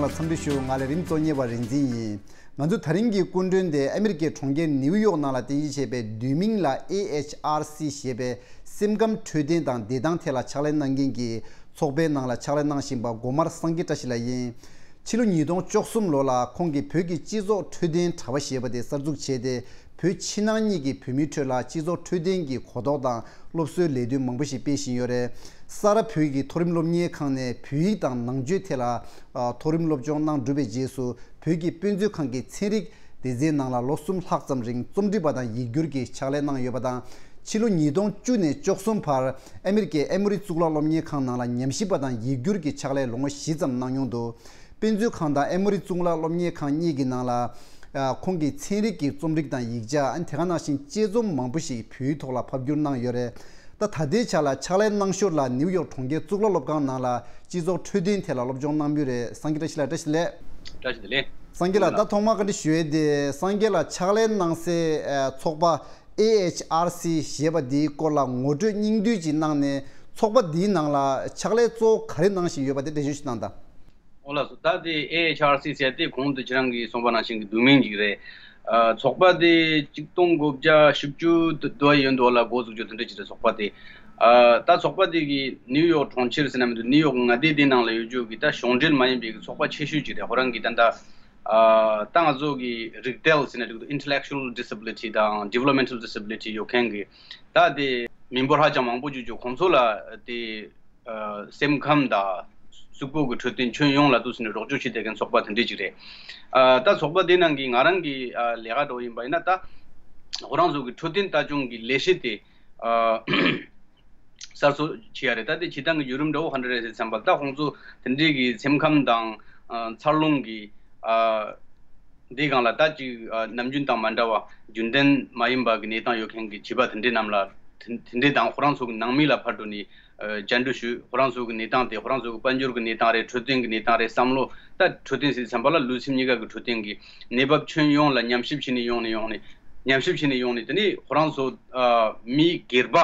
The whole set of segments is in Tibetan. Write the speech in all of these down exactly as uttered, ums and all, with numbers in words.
ལ་འཚམས་འདྲི་ཞུ། ང་ལ་རིམ་གཙོ་གཉེར་བ་རིག་འཛིན་ཡིན། ང་ཚོའི་ད་རིང་གི་སྐུ་མགྲོན་དེ་ཨ་མི་རི་ཀའི་གྲོང་ཁྱེར་ནིའུ་ཡོག་ནང་ལ་རྟེན་གཞི་བྱས་པའི་བསྡུས་མིང་ལ་ཨེ་ཨེཆ་ཨར་སི་ཞེས་པའི་སེམས་ཁམས་འཕྲོད་བསྟེན་དང་བདེ་ཐང་ཐད་ལ་ཕྱག་ལས་གནང་མཁན་གྱི་ཚོགས་པའི་ནང་ལ་ཕྱག་ལས་གནང་བཞིན་པ་སྒོ་དམར་སངས་རྒྱས་བཀྲ་ཤིས་ལགས་ཡིན། ཕྱི་ལོ་ཉིས་སྟོང་བཅུ་གསུམ་ལོ་ལ་ཁོང་གིས་བོད་ཀྱི་སྤྱི་ཚོགས་འཕྲོད་བསྟེན་དྲ་བ་ཞེས་པ་དེ་གསར་འཛུགས་བྱས་ཏེ། བོད་ཕྱི་ནང་གཉིས་ཀྱི་བོད་མིའི་ཁྲོད་ལ་སྤྱི་ཚོགས་འཕྲོད་བསྟེན་གྱི་གོ་རྟོགས་དང་སློབ་གསོའི་ལས་དོན་མང་པོ་ཞིག་སྤེལ་བཞིན་ཡོད་རེད། ས་རཱ་བོད་ཀྱི་མཐོ་རིམ་སློབ་གཉེར་ཁང་ནས་བོད་ཡིག་དང་ནང་ཆོས་ཐད་ལ་ཨ་མཐོ་རིམ་སློབ་སྦྱོང་གནང་གྲུབ་པའི་རྗེས་སུ། བོད་ཀྱི་དཔེ་མཛོད་ཁང་གི་ཚན་རིག་སྡེ་ཚན་ནང་ལ་ལོ་གསུམ་ལྷག་ཙམ་རིང་རྩོམ་སྒྲིག་པ་དང་ཡིག་སྒྱུར་གྱི་ཕྱག་ལས་གནང་ཡོད་པ་དང་། ཕྱི་ལོ་ཉིས་སྟོང་བཅུ་ནས་བཅུ་གསུམ་བར་ཨ་མི་རི་ཀའི་ཨེ་མོ་རི་གཙུག་ལག་སློབ་གཉེར་ཁང་ནང་ལ་ཉམས་ཞིབ་པ་དང་ཡིག་སྒྱུར་གྱི་ཕྱག་ལས་ལོ་ངོ་བཞི་ཙམ་གནང་མྱོང་འདུག་དཔེ་མཛོད་ཁང་དང་ཨེ་མོ་རི་གཙུག་ལག་སློབ་གཉེར་ཁང་གཉིས་ཀྱི་ནང་ལ། ཨ་ཁོང་གིས་ཚན་རིག་གི་རྩོམ་སྒྲིག་དང་ཡིག་ཆ། ཨ་ནི་དེ་ག་ནང་བཞིན་དཔྱད་རྩོམ་མང་པོ་ཞིག་བོད་ཡིག་ཐོག་ལ་ཕབ་བསྒྱུར་གནང་ཡོད་རེད། ད་ད་ལྟའི་ཆ་ལ་ཕྱག་ལས་གནང་ཞོར་ལ་ནིའུ་ཡོག་གྲོང་ཁྱེར་གཙུག་ལག་སློབ་ཁང་ནང་ལ་སྤྱི་ཚོགས་འཕྲོད་བསྟེན་ཐད་ལ་སློབ་སྦྱོང་གནང་མུས་རེད། སངས་རྒྱས་བཀྲ་ཤིས་ལགས། བཀྲ་ཤིས་བདེ་ལེགས། བཀྲ་ཤིས་བདེ་ལེགས། སངས་རྒྱས་ལགས། ད་ཐོག་མར་བཀའ་འདྲི་ཞུ་ཡས་དེ། སངས་རྒྱས་ལགས་ཕྱག་ལས་གནང་སའི་ཨ་ཚོགས་པ་ཨེ་ཨེཆ་ཨར་སི་ཞེས་པ་འདིའི་སྐོར་ལ་ངོ་སྤྲོད་སྙིང་བསྡུས་ཅིག་གནང་ནས། ཚོགས་པ་འདིའི་ནང་ལ་ཕྱག་ལས་གཙོ་བོ་ག་རེ་གནང་བཞིན་ཡོད་པ་དེ་འགྲེལ་བརྗོད་ཅིག་གནང་དང་། ཨོ་ལགས་སོ། ད་དེ་ཨེ་ཨེཆ་ཨར་སི་ཟེར་དེ་གོང་དུ་ཁྱེད་རང་གིས་གསུངས་པ་ནང་བཞིན་གྱི་བསྡུས་མིང་ཅིག་རེད། ཨ་ཚོགས་པ་དེ་ཆིག་སྟོང་དགུ་བརྒྱ་བཞི་བཅུ་དུ་དུ་བ་ཡོད་འདུག་ལ་འགོ་བཙུགས་རྒྱུ་དེ་འདྲ་ཅིག་རེད། ཚོགས་པ་དེ། ཨ་ད་ཚོགས་པ་དེ་གི་ནིའུ་ཡོག་གྲོང་ཁྱེར་ཟེར་ན་མི་འདུག་ནིའུ་ཡོག་མངའ་སྡེ་དེ་ནང་ལ་ཡོད་རྒྱུ་གི་ད་གཞུང་འབྲེལ་མ་ཡིན་པའི་གི་ཚོགས་པ་ཆེ་ཤོས་ཅིག་རེད། ཁོ་རང་གི་ད་ད་ཨ་ད་ང་ཚོ་གི་རིག་རྟེལ་ཟེར་ན་འགྲིག་འདུག Intellectual Disability དང་Developmental Disability ཡོད་མཁན་གི་ད་དེ་མི་འབོར་ཧ་ཅང་མང་པོ་ཅིག་ཅིག་ཁོང་ཚོ་ལ་དེ། ཨ་སེམས་ཁམས་དང་གཟུགས་པོ་གི་འཕྲོད་བསྟེན་ཁྱོན་ཡོངས་ལ་འདུག་ཟེར་ནས་རོགས་སྐྱོར་བྱེད་བསྡད་མཁན་ཚོགས་པ་དེ་འདྲས་ཅིག་རེད། ཨ་ད་ཚོགས་པ་དེ་ནང་གི་ང་རང་གི་ཨ་ལས་ཀ་འདྲ་བོ་ཡིན་པ་ཡིན་ན། ད་ཁོ་རང་ཚོ་གི་འཕྲོད་བསྟེན་ལྟ་སྐྱོང་གི་ལས་གཞི་དེ་ཨ་གསར་བཟོ་བྱེད་ཡ་རེད། ད་དེ་བྱེད་སྟངས་ཀྱི་བརྒྱུད་རིམ་འདྲ་བོ་ག་འདྲ་རེད་ཟེར་བསམ་པ། ད་ཁོང་ཚོ་དེ་འདྲས་ཀྱི་སེམས་ཁམས་དང་ཨ་འཚར་ལོངས་ཀྱི་ཨ་འདིའི་སྒང་ལ་ད་ཅིག་ཨ་ནམ་རྒྱུན་དང་མ་འདྲ་བ་རྒྱུན་ལྡན་མ་ཡིན་པ་གི་གནས་སྟངས་ཡོད་མཁན་གྱི་བྱིས་པ་དེ་འདྲའི་རྣམས་ལ། དེ་དེ་འདྲའི་དང་ཁོ་རང་ཚོ་གི་ནང་མི་ལ་ཕར་འགྲོ་ནས་ཨ་བཅར་འདྲི་ཞུས། ཁོ་རང་ཚོ་གི་གནས་སྟངས་དེ། ཁོ་རང་ཚོ་གི་དཔལ་འབྱོར་གི་གནས་སྟངས་རེད། འཕྲོད་བསྟེན་གི་གནས་སྟངས་རེད། བསམ་བློ། ད་འཕྲོད་བསྟེན་ཟེར་བསམ་པ་ལ་ལུས་སེམས་གཉིས་ཀ་གི་འཕྲོད་བསྟེན་གི་གནས་བབ་ཁྱོན་ཡོངས་ལ་ཉམས་ཞིབ་བྱས་ནས་ཡོང་ནས་ཡོང་ནས། ཉམས་ཞིབ་བྱས་ནས་ཡོང་ནས། དེ་ནས་ཁོ་རང་ཚོ་ཨ་མི་སྒེར་པ་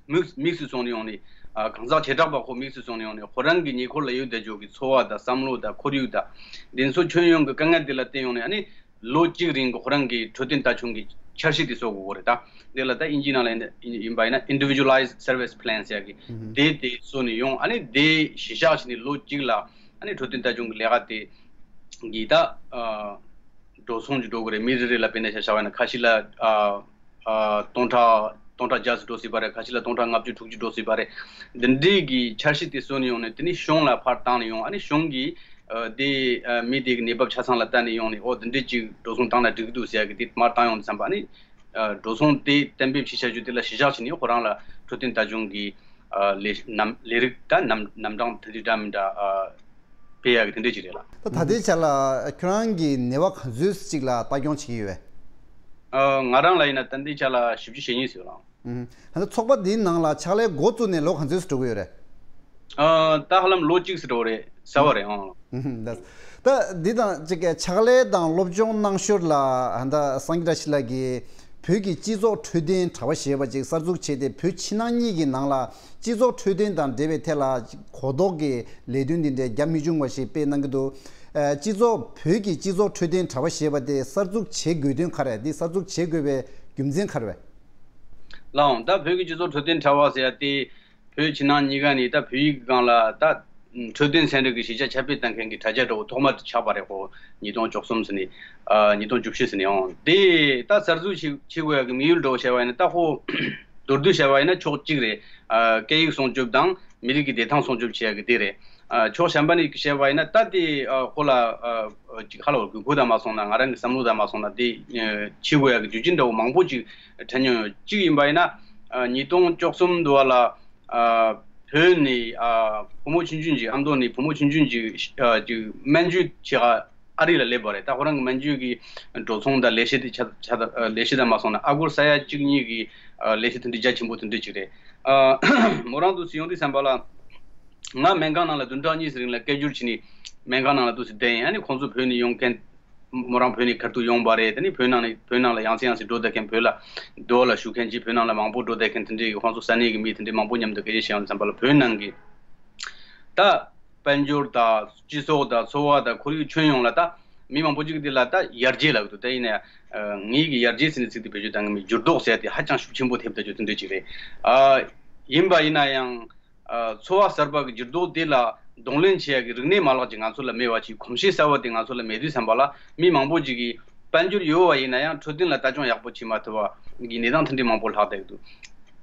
དམིགས་དམིགས་སུ་བཟུང་ནས་ཡོང་ནས། ཨ་གང་ཟག་བྱེ་བྲག་པ་ཁོ་དམིགས་སུ་བཟུང་ནས་ཡོང་ནས། ཁོ་རང་གི་ཉེ་འཁོར་ལ་ཡོད་བསྡད་རྒྱུ་གི་འཚོ་བ་དང་བསམ་བློ་དང་ཁོར་ཡུག་དང་། དེ་ཚོ་ཁྱོན་ཡོངས་ཀྱི་དཀའ་ངལ་དེ་ལ་བརྟེན་ཡོང་ནས། ཨ་ནི་ལོ་གཅིག་རིང་གི་ཁོ་རང་གི་འཕྲོད་བསྟེན་ལྟ་སྐྱོང་གི་འཆར་གཞི་དེ་བཟོ་དགོས་ཀྱི་རེད། ད་དེ་ལ་ད་དབྱིན་ཇིའི་ནང་ལ་ཡིན་པ་ཡིན་ན་Individualized Service Plan ཟེར་ཡ་གི་དེ་དེ་བཟོ་ནས་ཡོང་། ཨ་ནི་དེ་གཞི་བཞག་བྱས་ནས་ལོ་གཅིག་ལ་ཨ་ནི་འཕྲོད་བསྟེན་ལྟ་སྐྱོང་གི་ལས་ཀ་དེ་གི་ད་ཨ་འགྲོ་སོང་ཅིག་འགྲོ་གི་རེད། མི་རེ་རེ་ལ་དཔེར་ན་ཆ་བཞག་པ་ཡིན་ན་ཁ་ཤས་ལ་ཨ་ཨ་སྟོང་ཕྲག་སྟོང་ཕྲག་བརྒྱ་ཙམ་འགྲོ་སྲིད་པ་རེད། ཁ་ཤས་ལ་སྟོང་ཕྲག་ལྔ་བཅུ་དྲུག་ཅུ་འགྲོ་སྲིད་པ་རེད། འདི་འདྲའི་གི་འཆར་གཞི་དེ་བཟོས་ནས་ཡོང་ནས། དེ་ནས་གཞུང་ལ་ཕར་བཏང་ནས་ཡོང་། ཨ་ནི་གཞུང་གིས་ཨ་དེ་ཨ་མི་དེ་གི་གནས་བབ་ཆ་ཚང་ལ་ལྟ་ནས་ཡོང་ནས། ཨོ་དེ་འདྲའི་ཅིག་འགྲོ་སོང་བཏང་ན་འགྲིག་གི་འདུག་ཟེར་ཡ་གི་དེ་མར་བཏང་ཡོང་དུས་ཙམ་པ། ཨ་ནི་ཨ་འགྲོ་སོང་དེ་གཏན་འབེབས་བྱེད་བྱ་རྒྱུ་དེ་ལ་གཞི་བཞག་བྱས་ནས་ཁོ་རང་ལ་འཕྲོད་བསྟེན་ལྟ་སྐྱོང་གི་ཨ་ལས་རྣམ་ལས་རིགས་ད་རྣམ་རྣམ་གྲངས་དེ་འདྲ་འདྲ་མི་འདྲ་ཨ་སྤེལ་ཡག་གི་དེ་འདྲ་ཅིག་རེད་ལ། ད་ད་ལྟའི་ཆ་ལ་ཁྱོད་རང་གིས་ནད་པ་ག་ཚོད་ཅིག་ལ་ལྟ་སྐྱོང་བྱེད་ཀྱི་ཡོད་པས། ཨ་ང་རང་ལ་ཡིན་ན་ད་ལྟའི་ཆ་ལ་བཞི་བཅུ་ཞེ་གཉིས་ཟིན་ལ། ཨུམ། ད་ལྟ་ཚོགས་པ་འདིའི་ནང་ལ་ཕྱག་ལས་འགོ་བཙུགས་ནས་ལོ་ག་ཚོད་ཙམ་འགྲོ་གི་ཡོད་རེད། ཨ་ད་ཧ་ལམ་ལོ་གཅིག་ཙམ་འགྲོ་གི་རེད། གསར་པ་རེད་ཨང་། ཨུམ། ད་ད་འདི་དང་གཅིག་གི་ཕྱག་ལས་དང་སློབ་སྦྱོང་གནང་ཞོར་ལ། ད་སངས་རྒྱས་བཀྲ་ཤིས་ལགས་ཀྱིས་བོད་ཀྱི་སྤྱི་ཚོགས་འཕྲོད་བསྟེན་དྲ་བ་ཞེས་པ་ཅིག་གསར་འཛུགས་བྱས་ཏེ། བོད་ཕྱི་ནང་གཉིས་ཀྱི་ནང་ལ་སྤྱི་ཚོགས་འཕྲོད་བསྟེན་དང་འབྲེལ་བའི་ཐད་ལ་གོ་རྟོགས་ཀྱི་ལས་དོན་འདི་འདྲའི་རྒྱ་མི་ཆུང་བ་ཞིག་སྤེལ་གནང་གི་འདུག་ཨ་སྤྱི་ཚོགས་བོད་ཀྱི་སྤྱི་ཚོགས་འཕྲོད་བསྟེན་དྲ་བ་ཞེས་པ་དེ་གསར་འཛུགས་བྱེད་དགོས་དོན་ག་རེ། འདི་གསར་འཛུགས་བྱེད་དགོས་པའི་རྒྱུ་མཚན་ག་རེ་རེད། ལགས་འོང་། ད་བོད་ཀྱི་སྤྱི་ཚོགས་འཕྲོད་བསྟེན་དྲ་བ་ཟེར་ཡ་དེ་བོད་ཕྱི་ནང་གཉིས་ཀ་ནས་ད་བོད་ཡིག་སྒང་ལ་ད་འཕྲོད་བསྟེན་ཚན་རིག་གི་གཞིས་ཆགས་ཁྱབ་སྤེལ་བཏང་མཁན་གྱི་དྲ་རྒྱ་འདྲ་བོ་ཐོག་མ་ཆགས་པ་རེད། ཁོ་ཉིས་སྟོང་བཅུ་གསུམ་ཟིན་ནས་ཨ་ཉིས་སྟོང་བཅུ་བཞི་ཟིན་ནས་ཨང་། དེ་ད་གསར་འཛུགས་བྱེད་བྱེད་དགོས་ཡ་གི་དམིགས་ཡུལ་འདྲ་བོ་བཤད་པ་ཡིན་ན། ད་ཁོ་མདོར་བསྡུས་བཤད་པ་ཡིན་ན་ཕྱོགས་གཅིག་རེད། ཨ་སྐད་ཡིག་སྲུང་སྐྱོབ་དང་མི་རིགས་ཀྱི་བདེ་ཐང་སྲུང་སྐྱོབ་བྱེད་ཡ་གི་དེ་རེད། ཨ་ཕྱོགས་གཞན་པ་ནས་བཤད་པ་ཡིན་ན། ད་དེ་ཨ་ཁོ་ལ་ཨ་ཅིག་ཧ་ལམ་དགོས་མཁོ་དང་མ་སོང་ན། ང་རང་གི་བསམ་བློ་དང་མ་སོང་ན། དེ་ཨ་བྱེད་དགོས་ཡ་གི་རྒྱུ་རྐྱེན་འདྲ་བོ་མང་པོ་ཅིག་དྲན་མྱོང་ཡོད། གཅིག་ཡིན་པ་ཡིན་ན། ཨ་ཉིས་སྟོང་བཅུ་གསུམ་དུ་བ་ལ་ཨ་བོད་ནས་ཨ་བུ་མོ་ཆུང་ཆུང་ཅིག་ཨ་མདོ་ནས་བུ་མོ་ཆུང་ཆུང་ཅིག་ཨ་ཅིག་སྨན་བཅོས་བྱེད་ག་ཨ་རི་ལ་སླེབས་པ་རེད། ད་ཁོ་རང་གི་སྨན་བཅོས་ཀྱི་འགྲོ་སོང་དང་ལས་བྱེད་དེ་ཆ་ཆ་ལས་བྱེད་དང་མ་སོང་ན་ཨ་སྒོར་ས་ཡ་གཅིག་གཉིས་ཀྱི་ཨ་ལས་བྱེད་དེ་འདྲ་རྒྱ་ཆེན་པོ་དེ་འདྲ་ཅིག་རེད། ཨ་མོ་རང་འདུག་སེ་ཡོང་དུས་ཙམ་པ་ལ། ང་སྨན་ཁང་ནང་ལ་བདུན་ཕྲག་གཉིས་ཙམ་རིང་ལ་སྐད་སྒྱུར་བྱས་ནས་སྨན་ཁང་ནང་ལ་འདུག་སེ་བསྡད་ཡིན། ཨ་ནི་ཁོང་ཚོ་བོད་ནས་ཡོང་མཁན། མོ་རང་བོད་ནས་ཁ་ཐུག་ཡོང་བ་རེད། དེ་ནས་བོད་ནང་ནས་བོད་ནང་ལ་ཡང་སེ་ཡང་སེ་འགྲོ་བསྡད་མཁན། བོད་ལ་སྡོད་ལ་བཞུགས་མཁན་གྱི་བོད་ནང་ལ་མང་པོ་འགྲོ་བསྡད་མཁན་དེ་འདྲའི་ཁོང་ཚོ་ས་གནས་ཀྱི་མི་དེ་འདྲའི་མང་པོ་མཉམ་དུ་སྐད་ཆ་བཤད་ཡོང་དུས་ཙམ་པ་ལ། བོད་ནང་གི་ད་ དཔལ་འབྱོར་དང་སྤྱི་ཚོགས་དང་འཚོ་བ་དང་ཁོར་ཡུག་ཁྱོན་ཡོངས་ལ་ད་མི་མང་པོ་ཅིག་དེ་ལ་ད་ཡར་རྒྱས་ལབ་འདུག་ད་ཡིན་ན་ཡང་ངེད་ཀྱི་ཡར་རྒྱས་ཟེར་ནས་ཚིག་དེ་བེད་སྤྱོད་བཏང་གི་མེད། འགྱུར་ལྡོག་ཟེར་དེ་ཧ་ཅང་ཤུགས་ཆེན་པོ་ཐེབས་ད་རྒྱུ་དེ་འདྲ་ཅིག་རེད། ཨ། ཡིན་པ་ཡིན་ན་ཡང་། ཨ། འཚོ་བ་གསར་པ་གི་འགྱུར་ལྡོག་དེ་ལ་གདོང་ལེན་བྱེད་ཡག་གི་རིག་གནས་མ་ལག་ཅིག་ང་ཚོ་ལ་མེད་པ་ཅིག་གོམས་གཤིས་གསར་པ་དེ་ང་ཚོ་ལ་མེད་དུས་ཙམ་པ་ལ་མི་མང་པོ་ཅིག་གིས་དཔལ་འབྱོར་ཡོད་པ་ཡིན་ན་ཡང་འཕྲོད་བསྟེན་ལ་ལྟ་སྐྱོང་ཡག་པོ་བྱེད་མ་ཐུབ་པ་གི་གནས་སྟངས་དེ་འདྲའི་མང་པོ་ལྷག་བསྡད་ཀྱི་འདུག་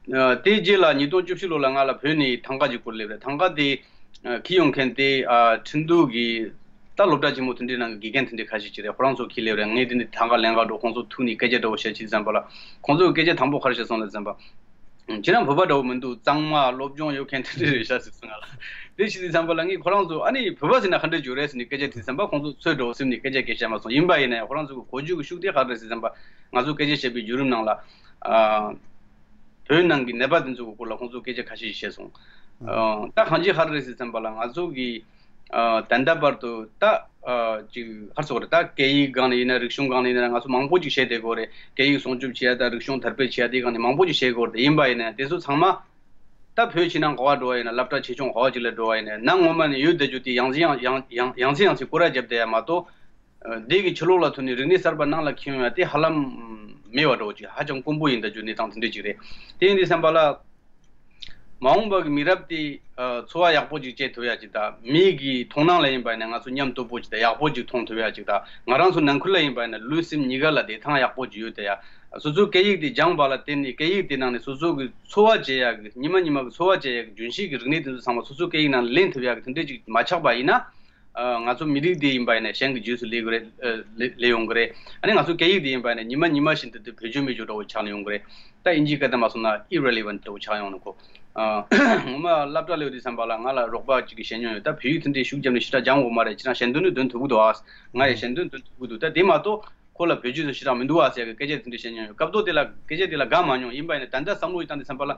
ཨ། དེའི་རྗེས་ལ་ཉིས་སྟོང་བཅུ་བཞི་ལོ་ལ་ང་ལ་བོད་ནས་ཐང་ག་ཅིག་བསྐུར་སླེབས་རེད། ཐང་ག་དེ་ཨ། འཁྱེར་ཡོང་མཁན་དེ་ཨ། ཁྲིན་ཏུའུ་གི་ད་སློབ་གྲྭ་ཆེན་མོ་དེ་འདྲའི་ནང་གི་དགེ་རྒན་དེ་འདྲའི་ཁ་ཤས་ཅིག་རེད། ཁོ་རང་ཚོ་འཁྱེར་སླེབས་རེད། ངས་དེ་འདྲའི་ཐང་ག་ལེན་ག་འགྲོ། ཁོང་ཚོ་ཐུག་ནས་སྐད་ཆ་འདྲ་བོ་བཤད་ཅིག་ཙམ་པ་ལ་ཁོང་ཚོས་སྐད་ཆ་དང་པོ་ག་རེ་བཤད་སོང་ལབ་ཙམ་པ། ཁྱེད་རང་བོད་པ་འདྲ་བོ་མི་འདུག་གཙང་མ་སློབ་སྦྱོང་ཡོད་མཁན་དེ་འདྲ་རེད་ཤག་ཟེར་སོང་ང་ལ། དེ་བཤད་དུས་ཙམ་པ་ལ་ངས་ཁོ་རང་ཚོ་ཨ་ནི་བོད་པ་ཟེར་ན་ག་འདྲ་འཇོག་རེད་ཟེར་ནས་སྐད་ཆ་དྲིས་ཙམ་པ་ཁོང་ཚོ་ཚོད་འདྲ་བོ་སེམས་ནས་སྐད་ཆ་སྐད་བཤད་མ་སོང་། ཡིན་པ་ཡིན་ན་ཡང་ཁོ་རང་ཚོ་གི་གོ་རྒྱུ་གི་ཤུགས་དེ་ག་རེ་རེད་ཟེར་ཙམ་པ་ང་ཚོ་སྐད་ཆ་བཤད་པའི་བརྒྱུད་རིམ་ནང་ལ། ཨ། བོད་ནང་གི་ནད་པ་དེ་ཚོ་གི་སྐོར་ལ་ཁོང་ཚོ་སྐད་ཆ་ཁ་ཤས་ཤིག་བཤད་སོང་། ཨ། ད་གང་ཅི་ག་རེ་རེད་ཟེར་ཙམ་པ་ལ་ང་ཚོ་གི་ཨ། ད་ལྟ་བར་དུ་ད་ཨ། ཅིག་ག་རེ་ཟེར་དགོས་རེད། ད་སྐད་ཡིག་སྒང་ནས་ཡིན་ན་རིག་གཞུང་སྒང་ནས་ཡིན་ན་ང་ཚོ་མང་པོ་ཅིག་བྱས་བསྡད་ཀྱི་ཡོད་རེད། སྐད་ཡིག་སྲུང་སྐྱོབ་བྱེད་ཡ་དང་རིག་གཞུང་དར་སྤེལ་བྱེད་ཡ་དེ་སྒང་ནས་མང་པོ་ཅིག་བྱས་ཀྱི་ཡོད་རེད། ཡིན་པ་ཡིན་ན་ཡང་དེ་ཚོ་ཚང་མ་ད་བོད་ཕྱི་ནང་ག་པར་འགྲོ་བ་ཡིན་ན། སློབ་གྲྭ་ཆེ་ཆུང་ག་པར་ཅིག་ལ་འགྲོ་བ་ཡིན་ན་ནང་ངོ་མ་ནས་ཡོད་བསྡད་རྒྱུ་དེ་ཡང་སེ་ཡང་ཡང་ཡང་ཡང་སེ་ཡང་སེ་སྐོར་ར་བརྒྱབ་བསྡད་ཡ་མ་གཏོགས། ཨ། འདི་གི་ཕྱི་ལོགས་ལ་ཐོན་ནས་རིག་གནས་གསར་པ་ནང་ལ་འཁྱེར་ཡོང་ཡ་དེ་ཧ་ལམ་མེད་པ་འདྲ་བོ་ཅིག་ཧ་ཅང་དཀོན་པོ་ཡིན་བསྡད་རྒྱུ་གནས་སྟངས་དེ་འདྲ་ཅིག་རེད། དེ་ཡིན་དུས་ཙམ་པ་ལ། མ་འོངས་པ་གི་མི་རབས་དེ་ཨ། འཚོ་བ་ཡག་པོ་ཅིག་སྐྱེལ་ཐུབ་ཡ་ཅིག་དང་། མི་གི་མཐོང་སྣང་ལ་ཡིན་པ་ཡིན་ན་ང་ཚོ་ཉམས་དོད་པོ་ཅིག་དང་ཡག་པོ་ཅིག་མཐོང་ཐུབ་ཡ་ཅིག་དང་། ང་རང་ཚོ་ནང་ཁུལ་ལ་ཡིན་པ་ཡིན་ན་ལུས་སེམས་གཉིས་ཀ་ལ་བདེ་ཐང་ཡག་པོ་ཅིག་ཡོད་བསྡད་ཡ། སོ་སོའི་སྐད་ཡིག་དེ་སྦྱངས་པ་ལ་བརྟེན་ནས་སྐད་ཡིག་དེ་ནང་ནས་སོ་སོ་གི་འཚོ་བ་བྱེད་ཡ་གི་ཉི་མ་ཉི་མ་གི་འཚོ་བ་བྱེད་ཡ་གི་རྒྱུན་ཤེས་ཀྱི་རིག་གནས་དེ་ཚོ་ཚང་མ་སོ་སོའི་སྐད་ཡིག་ནང་ལ་ལེན་ཐུབ་ཡ་གི་དེ་འདྲས་ཅིག་མ་ཆགས་པ་ཡིན་ན། ཨ། ང་ཚོ་མི་རིགས་འདི་ཡིན་པ་ཡིན་ན་གཞན་གྱི་རྗེས་སུ་སླེབས་ཀྱི་རེད། ཨ། སླེབས་སླེབས་ཡོང་གི་རེད། ཨ་ནི་ང་ཚོ་སྐད་ཡིག་འདི་ཡིན་པ་ཡིན་ན་ཉི་མ་ཉི་མ་བཞིན་དུ་དེ་བེད་སྤྱོད་མེད་རྒྱུ་འདྲ་བོ་ཆགས་ནས་ཡོང་གི་རེད། ད་དབྱིན་ཇིའི་སྐད་བརྡ་མ་སོང་ན་irrelevant་འདྲ་བོ་ཆགས་ཡོང་ནི་ཁོ། ཨ། ངོ་མ་སློབ་གྲྭ་སླེབས་དུས་ཙམ་པ་ལ་ང་ལ་རོགས་པ་ཅིག་གིས་བཤད་མྱོང་ཡོད། ད་བོད་ཡིག་དེ་འདྲའི་ཤུགས་བརྒྱབ་ནས་ཞེ་དྲག་སྦྱང་དགོས་མ་རེད། ཁྱེད་རང་ཞལ་འདོན་ནི་འདོན་ཐུབ་ཀྱི་འདུག་ཨ། ང་ཡང་ཞལ་འདོན་འདོན་ཐུབ་ཀྱི་འདུག་ད་དེ་མ་གཏོགས། ཁོ་ལ་བེད་སྤྱོད་དུ་ཞེ་དྲག་མི་འདུག་ཨ་ཟེར་གི་སྐད་ཆ་དེ་འདྲ་བཤད་མྱོང་ཡོད། སྐབས་ཐོག་དེ་ལ་སྐད་ཆ་དེ་ལ་དགའ་མ་མྱོང་། ཡིན་པ་ཡིན་ན་ད་ལྟ་བསམ་བློ་ཞིག་བཏང་དུས་ཙམ་པ་ལ།